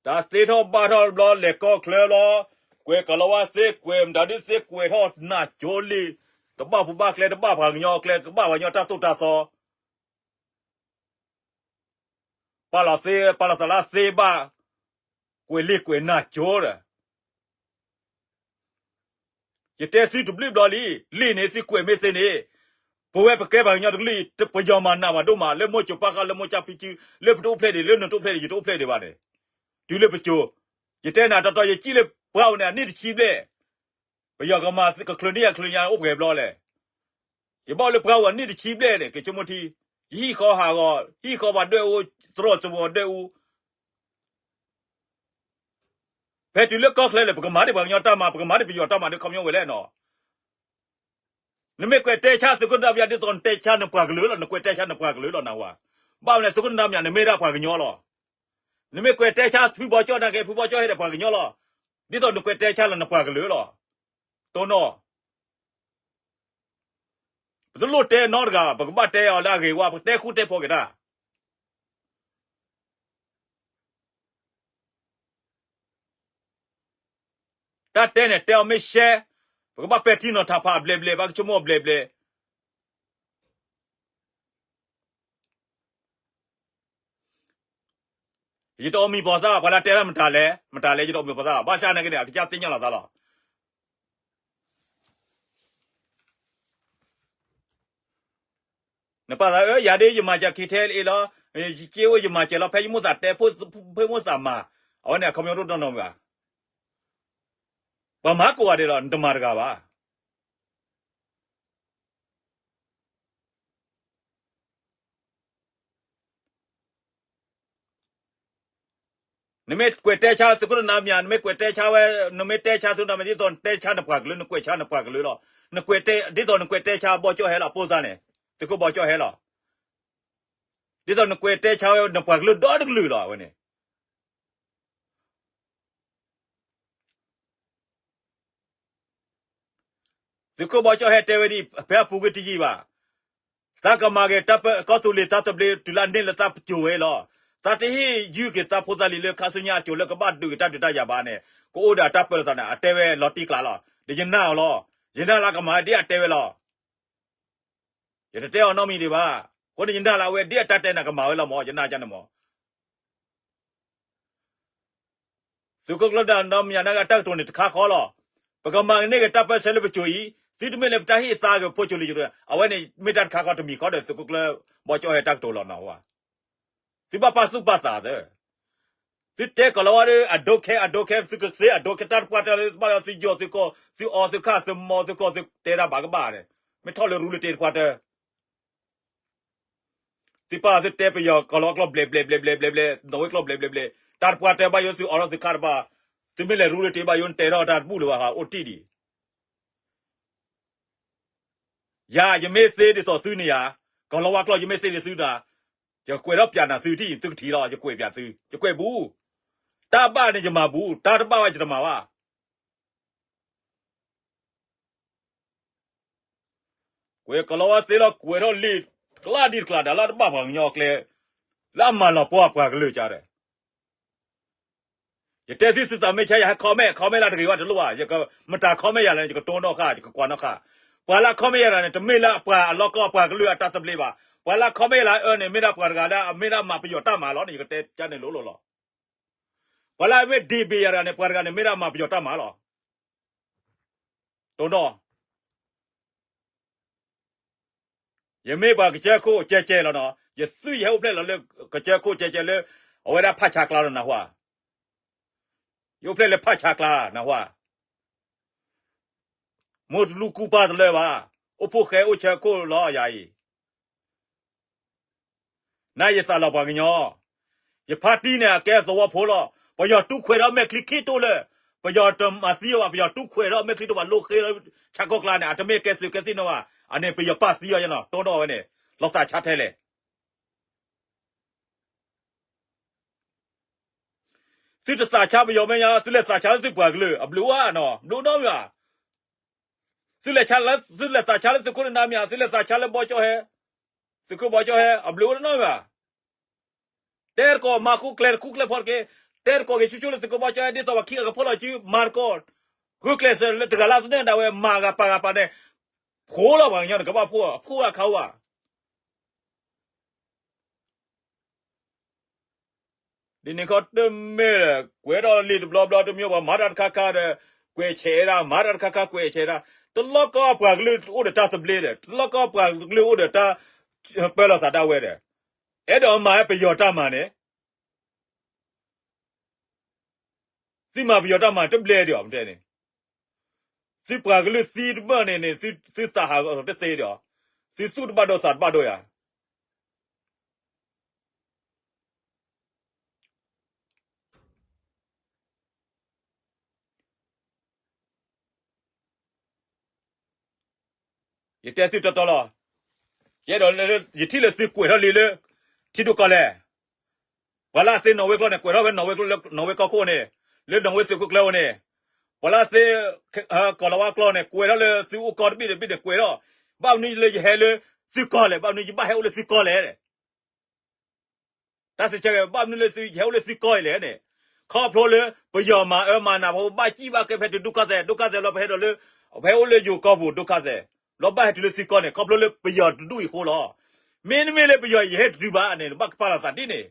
သ့ထီၣ်ဘၣ်ထီၣ်ဘျီ လဲၤကီၢ်ချၢဘျီ, ကွဲးကလီၤဝါသ့ ကွဲးမတၤဒုသ့ ကွဲးထီၣ်နၢ်ကၠိလံ, တဘၣ်ဖိဘၣ်ကျဲ တဘၣ်ပှၤကညီကျဲ ကဘၣ်ပှၤကညီတၢ်သိၣ်တၢ်သီ ပာ်လီၤသ့ ပာ်လီၤသးလၢသ့ဘၣ်, ကွဲးလံာ်ကွဲးနၢ်ကၠိဒီး ယတဲသုတဘျုးဘျီလံ, လံာ်န့ၣ်သုကွဲးမ့ၢ်သ့န့ၣ်, ပဝဲပကဲပှၤကညီတကလုာ်အံၤ ပယီၤမၤနးဘၣ်ဒိၣ်မး လၢမိၢ်စိၤပၢ်ဃာ် လၢမိၢ်ကၠၢ်ဖံကၠူ လၢပတအိၣ်ဖျဲၣ်ဒံး လၢနတအိၣ်ဖျဲၣ်ဒံး ယတအိၣ်ဖျဲၣ်ဒံးဘၣ်န့ၣ်, တုၤလၢပစိၤ, ယတဲနၤတီတီ ယစံၣ်လၢပှၤအိၣ်န့ၣ် အနံၣ်တဆံဘျဲၣ်, ပယီၤကမၤကချုးန့ၢ်ယၤ ချုးန့ၢ်ယၤအိၣ်ပှဲၤဘျီလဲၣ်. ယဘၣ်အိၣ်လၢပှၤအိၣ်အနံၣ်တဆံဘျဲၣ်န့ၣ် ကဆိကမိၣ်ထံ, ယဟံၣ်ဃီဟးဂီၤ ဟံၣ်ဃီပှၤဒွဲၣ်အူ, သရိာ်စဝီၤဒွဲၣ်အူ, ဖဲတုၤလၢကီၢ်ချၢလၢ ပကမၤဒံးပှၤကညီတၢ်မၤ ပကမၤဒံးပယီၤတၢ်မၤဒီး ခီပညီဝဲလဲၣ်နီၤ. နမ့ၢ်ကွဲးတဲဆါသုးခိၣ်နၢမၠး ဒ်သိးနတဲဆါနပှၤကလုာ်လီၤ, နကွဲးတဲဆါနပှၤကလုာ်လီၤ နၢ်ဟူဧါ. ဘၣ်မနုၤလဲၣ် သုးခိၣ်နၢမၠး နမ့ၢ်ဒၣ်ပှၤကညီလီၤ. နမ့ၢ်ကွဲးတဲဆါဖုဘီကၠီၣ်နာ်က့ ဖုဘီကၠီၣ်ဟဲဒီးပှၤကညီလီၤ. ဒ်သိးနကွဲးတဲဆါလၢနပှၤကလုာ်လီၤ. တိၢ်နီၣ် ပတလိၣ်တဲနီတဂၤ, ပကဘၣ်တဲအီၤလၢအဂ့ၤဝဲ, ပကတဲဃူတဲဖိးက့ၤတၢ်. တၢ်တဲန့ၣ် တဲအီၤမ့ၢ်ရှဲ, ပကဘၣ်ပဲာ်ထံနီၤဖးအဘျဲၣ်ဘျဲၣ်, ဘၣ်ကဆိကမိၣ်အဘျဲၣ်ဘျဲၣ်. ယတအီၣ်မံၤပိာ်သၣ်, ပှၤလၢတဲလၢမတၤလဲၣ်, မတၤလဲၣ်, ယတအီၣ်မံၤပိာ်သၣ်, ဘၣ်ဆၣ်နာ်က့န့ၣ် အကစၢ်သ့ၣ်ညါလီၤသးလီၤ. နပာ်သးဧၢ, ယၤဒ်ယမၤစၢၤ ခံထဲအ့လီၤ, ယက့အိၣ်ယမၤစၢၤလီၤ, ဖဲယမိၣ်သးတဲ, ဖဲယမိၣ်သးမၤ, အဝဲန့ၣ် အခီပညီတအိၣ်နီတမံၤဘၣ်. ပှၤမၤကိးဂၤဒဲးလီၤ, နတမၤတဂၤဘၣ်. နမ့ၢ်ကွဲးတဲဆါသုးခိၣ်နၢမၠး, နမ့ၢ်ကွဲးတဲဆါဝဲ, နမ့ၢ်တဲဆါသုးခိၣ်နၢမၠး ဒ်သိးနတဲဆါနပှၤကလုာ်, နကွဲးဆါနပှၤကလုာ်လီၤ. နကွဲးတဲ, ဒ်သိးနကွဲးတဲဆါဘီကၠီၣ်ဟဲလီၤ, အပိၢ်စါန့ၣ်, သုးခိၣ်ဘီကၠီၣ်ဟဲလီၤ. ဒ်သိးနကွဲးတဲဆါဝဲနပှၤကလုာ်ဒီတကလုာ်လီၤ, အဝဲန့ၣ် သုးခိၣ်ဘီကၠီၣ်ဟဲတဲဝဲဒ်အံၤ, ဖဲအပူၤကွံာ်တယံာ်ဘၣ်, သးကမၤက့ၤတၢ်ပၢ, ကီၢ်သူလ့ၤတၢ်သဘျ့ တုၤလၢအန့ၢ်လၢသးပစိၤဝဲလီၤ. သးတဟ့ၣ်ယုၢ်က့ၤသးဖိသၣ်လံၤလၢခါဆူညါအစိၤလၢကဘၣ်ဒုးက့ၤတၢ်ဒုးတၢ်ယၤဘၣ်န့ၣ်, ကအိၣ်ဒီးတၢ်ပၢလီၤသးန့ၣ် အတဲဝဲလီၤတံၢ်ကျါလီၤ. ဒီးယနာ်အီၤလီၤ. ယနာ်လၢကမၤဝဲဒ်အတဲဝဲလီၤ. ယတတဲအီၤနီတမံၤဒံးဘၣ်. အဃိန့ၣ် ယနာ်လၢအဝဲဒ်အတၢ်တဲန့ၣ် ကမၤဝဲလီၤမၢ်, ယနာ်ကန့ၣ်မၢ်. သုးခိၣ်ကျၢၢ်နၢမၠး နက့ၤတၢ်ကတိၤန့ၣ်တခါဃီလီၤ. ပကမၤန့ၢ်က့ၤတၢ်ပၢဆှၢလၢပစိၤအံၤ, သုတမ့ၢ်လၢပတၢ်ဟ့ၣ်သါက့ၤဖိစိၤလံၤ, အဝဲန့ၣ်မ့ၢ်တၢ်တခါဃီတမံၤဃီဒီး သုးခိၣ်ကျၢၢ်ဘီကၠီၣ်ဟဲတၢ်ကတိၤလီၤနီၤ. သုဘၣ်ပာ်သူၣ်ပာ်သးသၢ သုတဲကီၤလၤဝါဒီး အဒိခဲ အဒိခဲ သုကသ့အဒိခဲ တၢ်တပှၢ်တၢၢ်လၢသုဘၣ်ဒီးသုယီၤသုကီၢ် သုအီသုခၣ် သုမီသုကီၢ် သုတဲတၢ်ဘၣ်ကဘၣ်န့ၣ် မ့ၢ်ထီၣ်လၢရူလၢတ့တပှၢ်တၢၢ် သုပာ်သုတဲပယီၤကီၤလၤဝါကျိာ်ဘျဲၣ်ဘျဲၣ်ဘျဲၣ်ဘျဲၣ်ဘျဲၣ် နီၣ်ဝ့ကျိာ်ဘျဲၣ်ဘျဲၣ်ဘျဲၣ် တၢ်တပှၢ်တၢၢ်ဘၣ်ယိၣ်သုအီဒီးသုခၣ်တဘၣ် သုမ့ၢ်လဲၤရူလၢတ့ဘၣ်ယိၣ်နတဲထီၣ်တၢ်တဘူၣ်လၢၤဘၣ်ဟးအိၣ်တံၢ်ဒံး ယၤ ယမ့ၢ်သ့ဒ်သိးသုန့ၣ်ဧါ, ကီၤလၤဝါကျိာ် ယမ့ၢ်သ့ဒ်သုတၢ်, ယကွဲးထီၣ်ပျးနၤသုထံၣ် သုကထံၣ်လီၤ ယကွဲးပျးသု, ယကွဲးဘူး, တၢ်ဘၣ်န့ၣ်ယမၤဘူး, တၢ်တဘၣ်ဘၣ်ယတမၤဘၣ်. ကွဲးကီၤလၤဝါသ့လီၤ ကွဲးထီၣ်လံာ်တကျါဒ်တကျါဒၣ်လၢတဘၣ်ပှၤကညီအကျဲ, လၢအမၤလီၤပှီၢ်ပှၤကလုာ်ကဒီး ယတဲသုသုသးမ့ၢ်ဆါယၤဟဲ comment comment လၢတဂ့ၤဝဲတလိၣ်ဘၣ်, ယကမတၤ comment ယၤလဲၣ် ယကတိၢ်နီၣ်ဃာ် ယကကွၢ်နီၣ်ဃာ်, ပှၤလၢ comment ယၤတဂၤန့ၣ် တမ့ၢ်လၢအပှၤအလီၢ်ကီၢ်ပှၤကလုာ်အတၢ်သဘျ့ဘၣ်, ပှၤလၢ comment ယၤလၢအအၢန့ၣ် မ့ၢ်ဒၣ်ပှၤတဂၤလၢအမ့ၢ်ဒၣ်မၤပယီၤတၢ်မၤလီၤန့ၣ် ယကတဲကန့ၣ်လိၤလိၤလီၤ. ပှၤလၢအမ့ၢ် debate ယၤတဂၤန့ၣ် ပှၤတဂၤန့ၣ်မ့ၢ်ဒၣ်မၤပယီၤတၢ်မၤလီၤ. တိၢ်နီၣ် ယမ့ၢ်ပှၤကစၢၢ်ခိၣ်ကဲကဲလီၤနီၤ, ယသုးယဟဲအိၣ်ဖျဲၣ်လီၤလၢ ကစၢၢ်ခိၣ်ကဲကဲလၢ အဝဲဒၣ်ဖးဆါကျါလီၤနၢ်ဟူဧါ, ယအိၣ်ဖျဲၣ်လၢဖးဆါကျါနၢ်ဟူဧါ, မိၢ်တလူၢ်ကူၣ်ပၢ်တလၢဘၣ်, အိၣ်ဖှိၣ်ဃဲအိၣ်ဆၢခိၣ်လီၤယၤအံၤ နယသးလီၤပှၤကညီ, ယဖါတံၢ်န့ၣ် အကဲသဝီဖိလီၤ. ပယီၤတူၢ်ခွဲးဒီးမဲာ်ချံခံတိၢ်လၢာ်, ပယီၤတမၤသံအီၤဘၣ်, ပယီၤတူၢ်ခွဲးဒီးမဲာ်ချံတိၢ်ဘၣ် လိဃ့လၢဆၣ်ကီၢ်ကျါန့ၣ် အတမ့ၢ်ကဲသုးကဲသံၣ်နီၣ်ဘၣ်, အန့ၣ်ပယီၤပာ်သံအီၤယနီၤ, တိၢ်နီၣ်ဝဲန့ၣ်, လီၤသးဆါထဲလဲၣ် သုတသးဆါပယီၤမဲာ်ညါ, သုလဲၤသးဆါလၢသုပှၤကလုာ်, အဘျုးအိၣ်ဧါနီၤ, ဘျုးနီတမံၤဘၣ်. သုလဲၤဆါလၢ, သုလဲၤသးဆါလၢသုးခိၣ်နၢမၠး, သုလဲၤသးဆါလၢဘီကၠီၣ်ဟဲ, သုးခိၣ်ဘီကၠီၣ်ဟဲ, အဘျုးအိၣ်နီတမံၤဘၣ်. တဲတကိးမၤဃူကျဲၤတခူကျဲၤဖီတက့ၢ်, တဲတကိးက့ၤဆူၣ်ဆူၣ်လၢသုးခိၣ်ဘီကၠီၣ်ဟဲ, ဒ်သိးပှၤခံဂၤကဖီၣ်လီၤစု, မၤတကိး, ဂုာ်ကျဲးစၢးလၢတဂၤလၢ်သနၢၣ်ဒၣ်ဝဲ မၤဂၤပာ်ဂၤပာ်န့ၣ်, ဖိလီၤပှၤကညီန့ၣ် ကဘၣ်ဖိ အဖိအါခးအိၣ်ဧါ. ဒ်န့ၣ်ခီတမ့ၢ်ဒီး ကွဲးထီၣ်လံာ်တဘျီဘျီတမံၤ ပှၤမၤတၢ်တခါခါဒီး ကွဲးဆဲးဒၣ်, မၤတၢ်တခါခါကွဲးဆဲးဒၣ်, တလီၢ်ကီပှၤကလုာ်အိၣ်ဒီးတၢ်သဘျ့ဒီး တလီၢ်ကီပှၤကလုာ်အိၣ်ဒီးတၢ်ပၢလီၤသးဒၣ်ဝဲဒီး အဲၣ်ဒိးမၤပယီၤတၢ်မၤန့ၣ် သုမၤပယီၤတၢ်မၤတဘျဲဒံးအီၤ မတဲန့ၣ်, သုပှၤကလုာ်သံတဘၢၣ်န့ၣ်န့ၣ် သုသးဟးဂီၤတသ့ဒံးအီၤ, သုသူၣ်တဘၣ်ဒိသးတဘၣ်ဒိယၤ. ယတဲသုတီတီလီၤ. ယအဲၣ်ဒိးလၢ ယထံၣ်လၢသုကွဲးထီၣ်လံလၢ ထံဒိၣ်ကီၢ်လဲၢ်, ပှၤလၢအသ့နီၣ်ဝ့ကျိန့ၣ် ကွဲးထီၣ်ဖဲနီၣ်ဝ့ကျိလၢနီၣ်ဝ့ကီၢ်ခိၣ်န့ၣ်, လၢနီၣ်ဝ့သုးခိၣ်ကျၢၢ်အိၣ်န့ၣ်, ပှၤလၢအသ့ ကီၢ်လီၤဝါကျိန့ၣ် ကွဲးထီၣ်လၢသုအိၣ်ကီၢ်တဘ့ၣ်တဘ့ၣ်န့ၣ် ကွဲးထီၣ်, ဘၣ်မနုၤလၢယဟဲလၢသုကီၢ်လဲၣ်, ဘၣ်မနုၤယဘၣ်ဟဲအိၣ်လၢသုကီၢ်လဲၣ်. တၢ်စံးဆၢက့ၤ ဘၣ်မနုၤလၢသုဟဲအိၣ်လၢသုကီၢ်အံၤလဲၣ်န့ၣ်, ခီဖျိလၢပယီၤမၤအၢမၤနး ပှၤဘၣ်စံၣ်ဘၣ်ကဲဖဲတုၤဒိၣ်ကီၢ်သဲး, ဒိၣ်ကီၢ်သဲးလီၤ ပဟဲဒီးလၢ ပဟဲအိၣ်လၢယိၤကီၢ်ပူၤဒိၣ်ကီၢ်သဲး, လီၤဘၣ်ဟဲတုၤလၢသုကီၢ်န့ၣ် ခီဖျိလၢပယီၤတဒူၣ်အံၤအဃိလီၤ. မ့တမ့ၢ်လၢပယီၤယဟဲတတုၤဘၣ်န့ၣ် နဘၣ်ကပာ်လီၤသးဒ်န့ၣ်,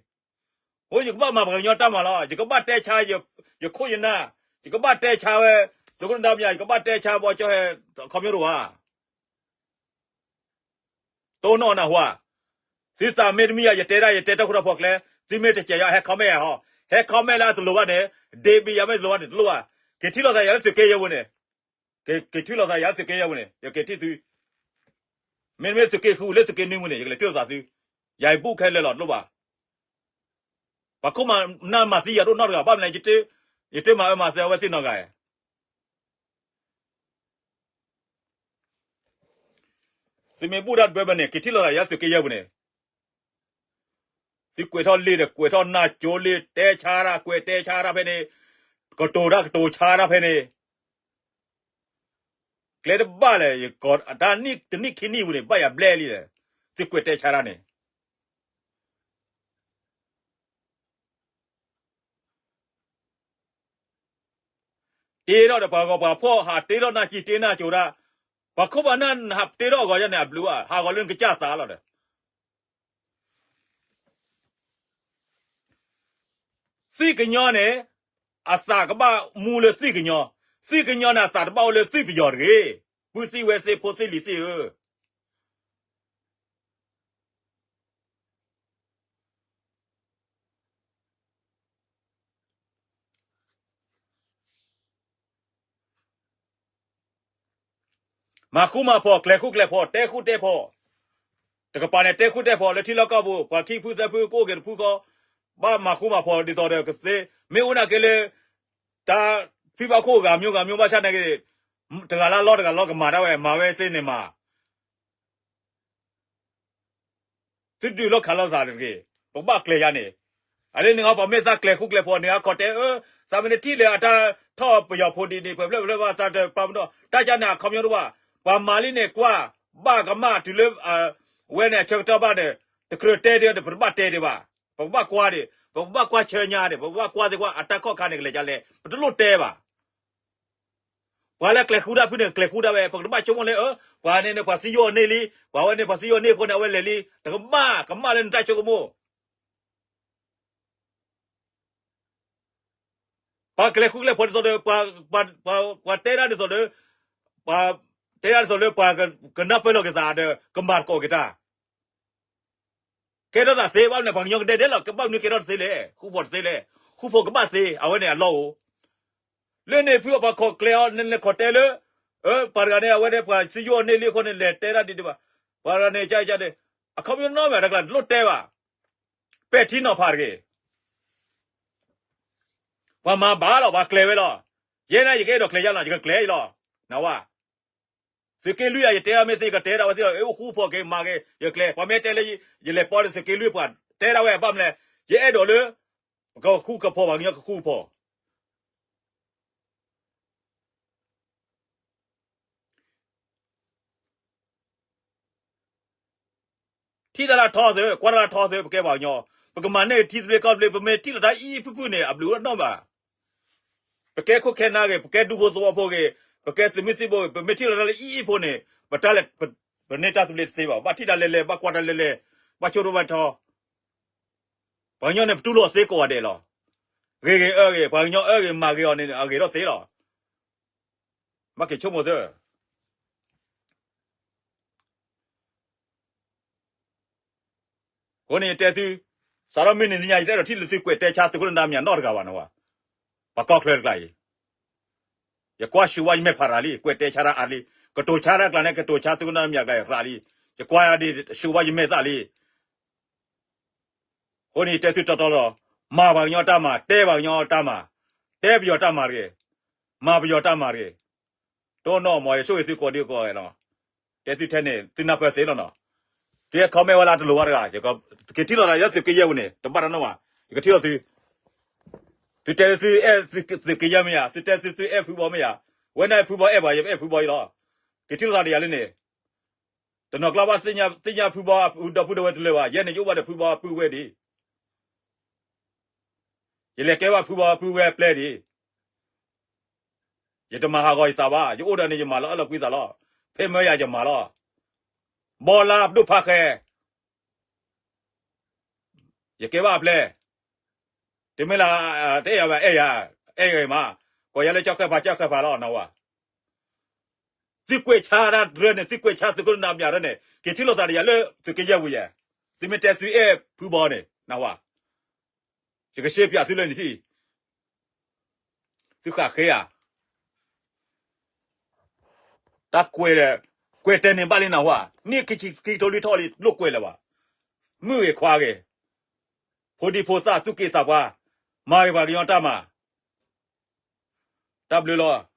အဃိယကဘၣ်မၤပှၤကညီတၢ်မၤလီၤ. ယကဘၣ်တဲဆါ ယခိၣ်ယနၢ်, ယကဘၣ်တဲဆါဝဲ သုးခိၣ်နၢ်မၠါ, ယကဘၣ်တဲဆါဘီကၠီဟဲ ခီပညီတအိၣ်ဧါ. တအိၣ်နီၣ်နၢ်ဟူဧါ. သုသးမ့တမ့ၢ်ယၤ ယတဲဒၣ် ယတဲတၢ်ဃူတၢ်ဖိးကျဲ, သုမ့ၢ်တစဲးယၤ ဟဲ comment ဟီ, ဟဲ comment လၢအတလိၤဘၣ်န့ၣ်, ဒ့ဘ့ၣ်ယၤမ့ၢ်တလိၤဘၣ်န့ၣ် တလိၣ်ဘၣ်. က့ၤထံၣ်လိာ်သးယၤလၢသုးက့ယဲၢ်ပူၤန့ၣ်, က့ၤထံၣ်လိာ်သးယၤလၢသုးက့ယဲၢ်ပူၤန့ၣ် ယက့ၤထံၣ်သု, မ့တမ့ၢ်သုးက့ဃုလၢသုးက့နွံပူၤန့ၣ် ယကလဲၤထံၣ်လိာ်သးသု, ယၤယဘူၣ်ခဲလၢာ်လီၤ တလိၣ်ဘၣ်. ပှၤခိၣ်မၤနၢ်မၤသံယၤဒိၣ်နီတဂၤ ဘၣ်မနုၤလဲၣ်, ယတမၤအၢမၤသီဝဲသ့ၣ်နီတဂၤ သုမ့ၢ်ဘူၣ်တၢ်တဘၢဘၢန့ၣ် က့ၤထံၣ်လိာ်သးယၤသုးက့ယဲၢ်ပူၤန့ၣ်, သုကွဲးထီၣ်လံာ်ဒီး ကွဲးထီၣ်နၢ်ကၠိလံာ် တဲဆါတၢ် ကွဲးတဲဆါတၢ်ဖဲန့ၣ်, ကတိၤတၢ်ကတိၤဆါတၢ်ဖဲန့ၣ်, ကျဲတဘၣ်လဲၣ်, ယကိးတၢ်နံၣ်တနံၣ်ခံနံၣ်ပူၤန့ၣ် ဘၣ်ယၤဘျဲၣ်လံ, သုကွဲးတဲဆါတၢ်န့ၣ် တ့ထီၣ်ဒီးပှၤဂီၤပှၤဖှီၣ် ဟးတ့ထီၣ်နၢ်ကၠံ တ့နၢ်ကၠိတၢ်, ပှၤခိၣ်ပှၤနၢ်ဟးတ့ထီၣ်အဂီၢ်ယဲန့ၣ် အဘျုးဧါ, ဟးဂီၤလၢနကစၢ်သးလီၤဒီး သွံၣ်ကညီန့ၣ် အသးကဘၣ်မူလၢသွံၣ်ကညီ, သွံၣ်ကညီန့ၣ် အသးတဘၣ်အိၣ်လၢသွံၣ်ပယီၤတဂ့ၤ. ပုၢ်သံၣ်ဝဲၢ်သ့ၣ်ဖိသ့ၣ်လံၤသ့ၣ်ဧၢ, မၤဃူမၤဖိး ကျဲၤဃူကျဲၤဖိး တဲဃူတဲဖိး, တကပၤန့ၣ် တဲဃူတဲဖိးလၢထံလီၢ်ကီၢ်ပူၤ ပှၤခံဖုသၢဖုကအိၣ်က့ၤတဖုဃီ, ဘၣ်မၤဃူမၤဖိးဒ်သိးဒီးကသ့, မ့ၢ်အိၣ်နာ်က့လၢ တၢ်ဖံးဘၣ်ခိၣ်ဂၤမျိုးဂၤမျိုးဘၣ်ဆၣ်နာ်က့, တဂၤလၢ်လီၢ်တဂၤလီၢ်ကမၤဒၣ်ဝဲ မၤဝဲသ့န့ၣ်မၤ သုဒုးလိာ်ခးလိာ်သးတဂ့ၤ, ပကဘၣ်ကျဲၤယါန့ၣ်, အလၢန့ၣ် ပှၤမ့ၢ်သးကျဲၤဃူကျဲၤဖိးန့ၣ် အခီၣ်တဲအၢ, သးမ့ၢ်နထံၣ်လၢအတၢ်ထီၣ်ပယီၤဖိဒ်န့ၣ် ပှၤဖျၢၣ်ဖျၢၣ်ဘၣ်သးတပာ်ပနီၣ် တၢ်ကန့ၣ်အခီပညီတဘၣ်, ပှၤမၤလံန့ၣ်ကွၢ်, ဘၣ်ကမၣ်တုၤလၢ ဝဲန့ၣ်အဆၢကတီၢ်ဘၣ်ဒီး, တကြၢးတဲဒံးဒီး ပတဘၣ်တဲဒံးဘၣ်, ပကဘၣ်ကွၢ်ဒံး, ပကဘၣ်ကွၢ်ဆၢညါဒံး, ပကဘၣ်ကွၢ်သ့ကွၢ် အတၢ်ခီၣ်ခါန့ၣ်ကလဲၤဒ်လဲၣ် ပတလိၣ်တဲဘၣ် ပှၤလၢကျဲၤဃူတၢ်ဖုန့ၣ် ကျဲၤဃူဒၣ်ဝဲ ပကတဘၣ်ဆိကမိၣ်လၢ အၢ ပှၤန့ၣ်န့ၣ် ပှၤစံယိၣ်အီၤန့ၢ်လံ, ပှၤဝဲန့ၣ် ပှၤစံယိၣ်န့ၢ်အဃိန့ၣ် အဝဲလဲၤလံ, တကမၣ်, ကမၣ်လၢနတၢ်ဆိကမိၣ် ပှၤကျဲၤဃူကျဲၤဖိးဒ်သိးဒီး ပှၤတဲဒၣ်ဒ်သိးဒီး, ပှၤတဲဒၣ်ဒ်သိးလၢပှၤကနၢ်ပၢၢ်လိာ်က့ၤသးဒီး ကမၤသကိးက့ၤတၢ် ကဲထီၣ်သးသ့ ဘၣ်မနုၤလဲၣ် ပှၤကညီကဒဲဒဲလီၤ ကဘၣ်မနုၤကဲထီၣ်တသ့လဲၣ်, ဃူဖိးတသ့လဲၣ်, ဃူဖိးကဘၣ်သ့ အဝဲန့ၣ်အလီၢ်အိၣ်, လၢန့ၣ်ဖုအပှၤခိးကျဲအီၤ နလဲၤခိးတဲလၢ, ပှၤတဂၤန့ၣ် အဝဲန့ၣ် ပှၤစံယိၣ်အီၤန့ၢ်လံအဃိန့ၣ် လဲၤတဲဒၣ်ဒ်ဒံးဘၣ်, ပှၤတဂၤန့ၣ် ကန့ၣ် အခီပညီနီတမံၤ တၢ်ကျါတလိၣ်တဲဘၣ်, ပဲာ်ထံနီၤဖးတဂ့ၤ ပှၤမၤဘၣ်လီၤ ပှၤကျဲၤဝဲလီၤ, ယဲန့ၣ် ယကအဲၣ်ဒိးကျဲၤယါနီၤ ယကကျဲၤလီၤ, နဝဲ သုးက့လွံၢ်အံၤ ယတဲဒၣ်မ့ၢ်သ့ ယကတဲဒၣ်ဝဲသ့လီၤ, အိၣ်ဃူဖိးက့ၤမၤက့ၤ ယကျဲၤ, ပှၤမ့ၢ်တဲလၢ ယလဲၤပိာ်ဒီးသုးက့လွံၢ်ပှၤ တဲဒၣ်ဝဲ ဘၣ်မနုၤလဲၣ်, ယအဲၣ်ဒိးလၢ ပကဃူကဖိး ပှၤကညီကဃူကဖိး ထံၣ်တၢ်လၢထီသု, ကွၢ်တၢ်လၢထီသု, ပကဲပှၤကညီ, ပကမၤန့ၢ်ထံသဘျ့ကီၢ်သဘျ့, ပမ့ၢ်ထံၣ်လီၤတၢ်အံၤဖုၣ်ဖုၣ်န့ၣ် အဘျုးအိၣ်နီတမံၤဘၣ်. ပကဲခိၣ်ခဲနၢ်ဂ့ၤ, ပကဲဒူဖိသဝီဖိဂ့ၤ, ပကဲသုးမုၢ်သံၣ်ဘိဂ့ၤ, ပမ့ၢ်ထံၣ်လိာ်တၢ်လၢအံၤအံၤဖိန့ၣ်, ပတၢ်လဲၤ, ပ, ပန့ၢ်တၢ်သဘျ့တသ့ဘၣ်. ဘၣ်ထံၣ်တၢ်လဲၤလဲၤ, ဘၣ်ကွၢ်တၢ်လဲၤလဲၤ, ဘၣ်ဆိၣ်ဒိၣ်ဘၣ်ထီ, ပှၤကညီန့ၣ် ပတူၢ်လိာ်သ့ကိးဂၤဒဲးလီၤ. ဂ့ၤဂ့ၤအၢဂ့ၤ, ပှၤကညီအၢဂ့ၤမၤဂ့ၤအီၤန့ၣ် အဂ့ၤထီၣ်သ့လီၤ. ဘၣ်က့ၤဆိကမိၣ်သၢ အဃိန့ၣ်ယတဲသု, စးထီၣ်မုၢ်နံၤတနံၤညါ ယတအဲၣ်ဒိးထံၣ်လၢသုကွဲးတဲဆါသုးခိၣ်နၢ်ဒါမၠးနီတဂၤဘၣ်နဝၤ, ပှၤကီၢ်ချၢတကျါအံၤ, ယကွၢ်ဆူးဝါယမဲာ်ဖးရၤလံ, ကွဲးတဲဆါတၢ်အါလံ, ကတိၤဆါတၢ်ကျါန့ၣ် ကတိၤဆါသုးခိၣ်နၢ်ဒါမၠးကျါအံၤရၤလံ, ယကွၢ်ဒ်ဆူးဝါယမဲာ်သၣ်လံ. အဃိန့ၣ် ယတဲသုတီတီလီၤ, မၤပှၤကညီတၢ်မၤ, တဲပှၤကညီတၢ်မၤ, တဲပယီၤတၢ်မၤတဂ့ၤ, မၤပယီၤတၢ်မၤတဂ့ၤ. တအိၣ်နီၢ်မး ယဆိၣ်ဂ့ၤသုကိးဒံကိးဂၤလီၤ. တဲသုထဲန့ၣ် သုနၢ်ပၢၢ်သ့လီၤနီၤ. သုအဲၣ် comment ဝဲလၢတလိၤဝဲတဂၤ, က့ၤထံၣ်လိာ်သးလၢသုးက့ယဲၢ်ပူၤန့ၣ် တဘၣ်တၢ်နီတမံၤ, ယကထံၣ်လိာ်သု. သုတဲသုသုအဲၣ်သုးက့ယဲၢ်မ့ၢ်ဧါ, သုတဲသုသုအဲၣ်ဖုဘီမ့ၢ်ဧါ, ဝဲန့ၣ်ဖုဘီအဲၣ်ပှၤ, ယအဲၣ်ဖုဘီအံၤလီၤ. က့ၤထံၣ်လိာ်သးဒီးယၤလၢန့ၣ် တနီၤကျါဘၣ်သ့ၣ်ညါဖုဘီအဒီပုၢ်ဒီဝဲၢ်တလၢာ်ဘၣ်, ယဲန့ၣ် ယအိၣ်ဘၣ်ဒီးဖုဘီအပုၢ်ဝဲၢ်ဒံး, ယလဲၤကဲဘၣ်ဖုဘီအပုၢ်ဝဲၢ်အပျဲၢ်ဒံး, ယတမၤဟးဂီၤယသးဘၣ်, ယအိၣ်ဒီးန့ၣ် ယမၤလၢအလီၤကွံသးလီၤ. ဖဲမၢယၤယမၤလီၤ. ဘီလါပဒိၣ်ဖးဃဲ ယကဲဘၣ်အပျဲၢ်, တမ့ၢ်လၢ တအဲၣ်ယၤဘၣ်, အဲၣ်ယၤ, အဲၣ်ယၤမး, ကိးယၤလၢကၠီဃဲၣ်ဖး ကၠီဃဲၣ်ဖးလီၤ နဝၤ. သုကွဲးဆါတၢ်တရၢန့ၣ်, သုကွဲးဆါသုးခိၣ်နၢ်ဒါမၠးတရၢန့ၣ်, က့ၤထံၣ်လိာ်သးဒီးယၤလၢသုးက့ယဲၢ်ပူၤယဲၢ်, သုမ့ၢ်တဲသုအဲၣ်ဖုဘီန့ၣ် နဝၤ, ယကရှဲပၠးသုလၢန့ၣ်ထံၣ်, သုဃးဃ့ဧါ. တၢ်ကွဲး, ကွဲးတဲန့ၣ်ဘၣ်လံနဝၤ, နံၣ်ခံဆံခံကထိလွံၢ်ထီၣ်လံ လိာ်ကွဲးလၢၤဘၣ်. မုၣ်ဂ့ၤခွါဂ့ၤ, ဖိဒံဖိသၣ်သူၣ်က့သးပှၢ်, မၤဂ့ၤပှၤကညီတၢ်မၤ တၢ်ဘျုးလီၤ.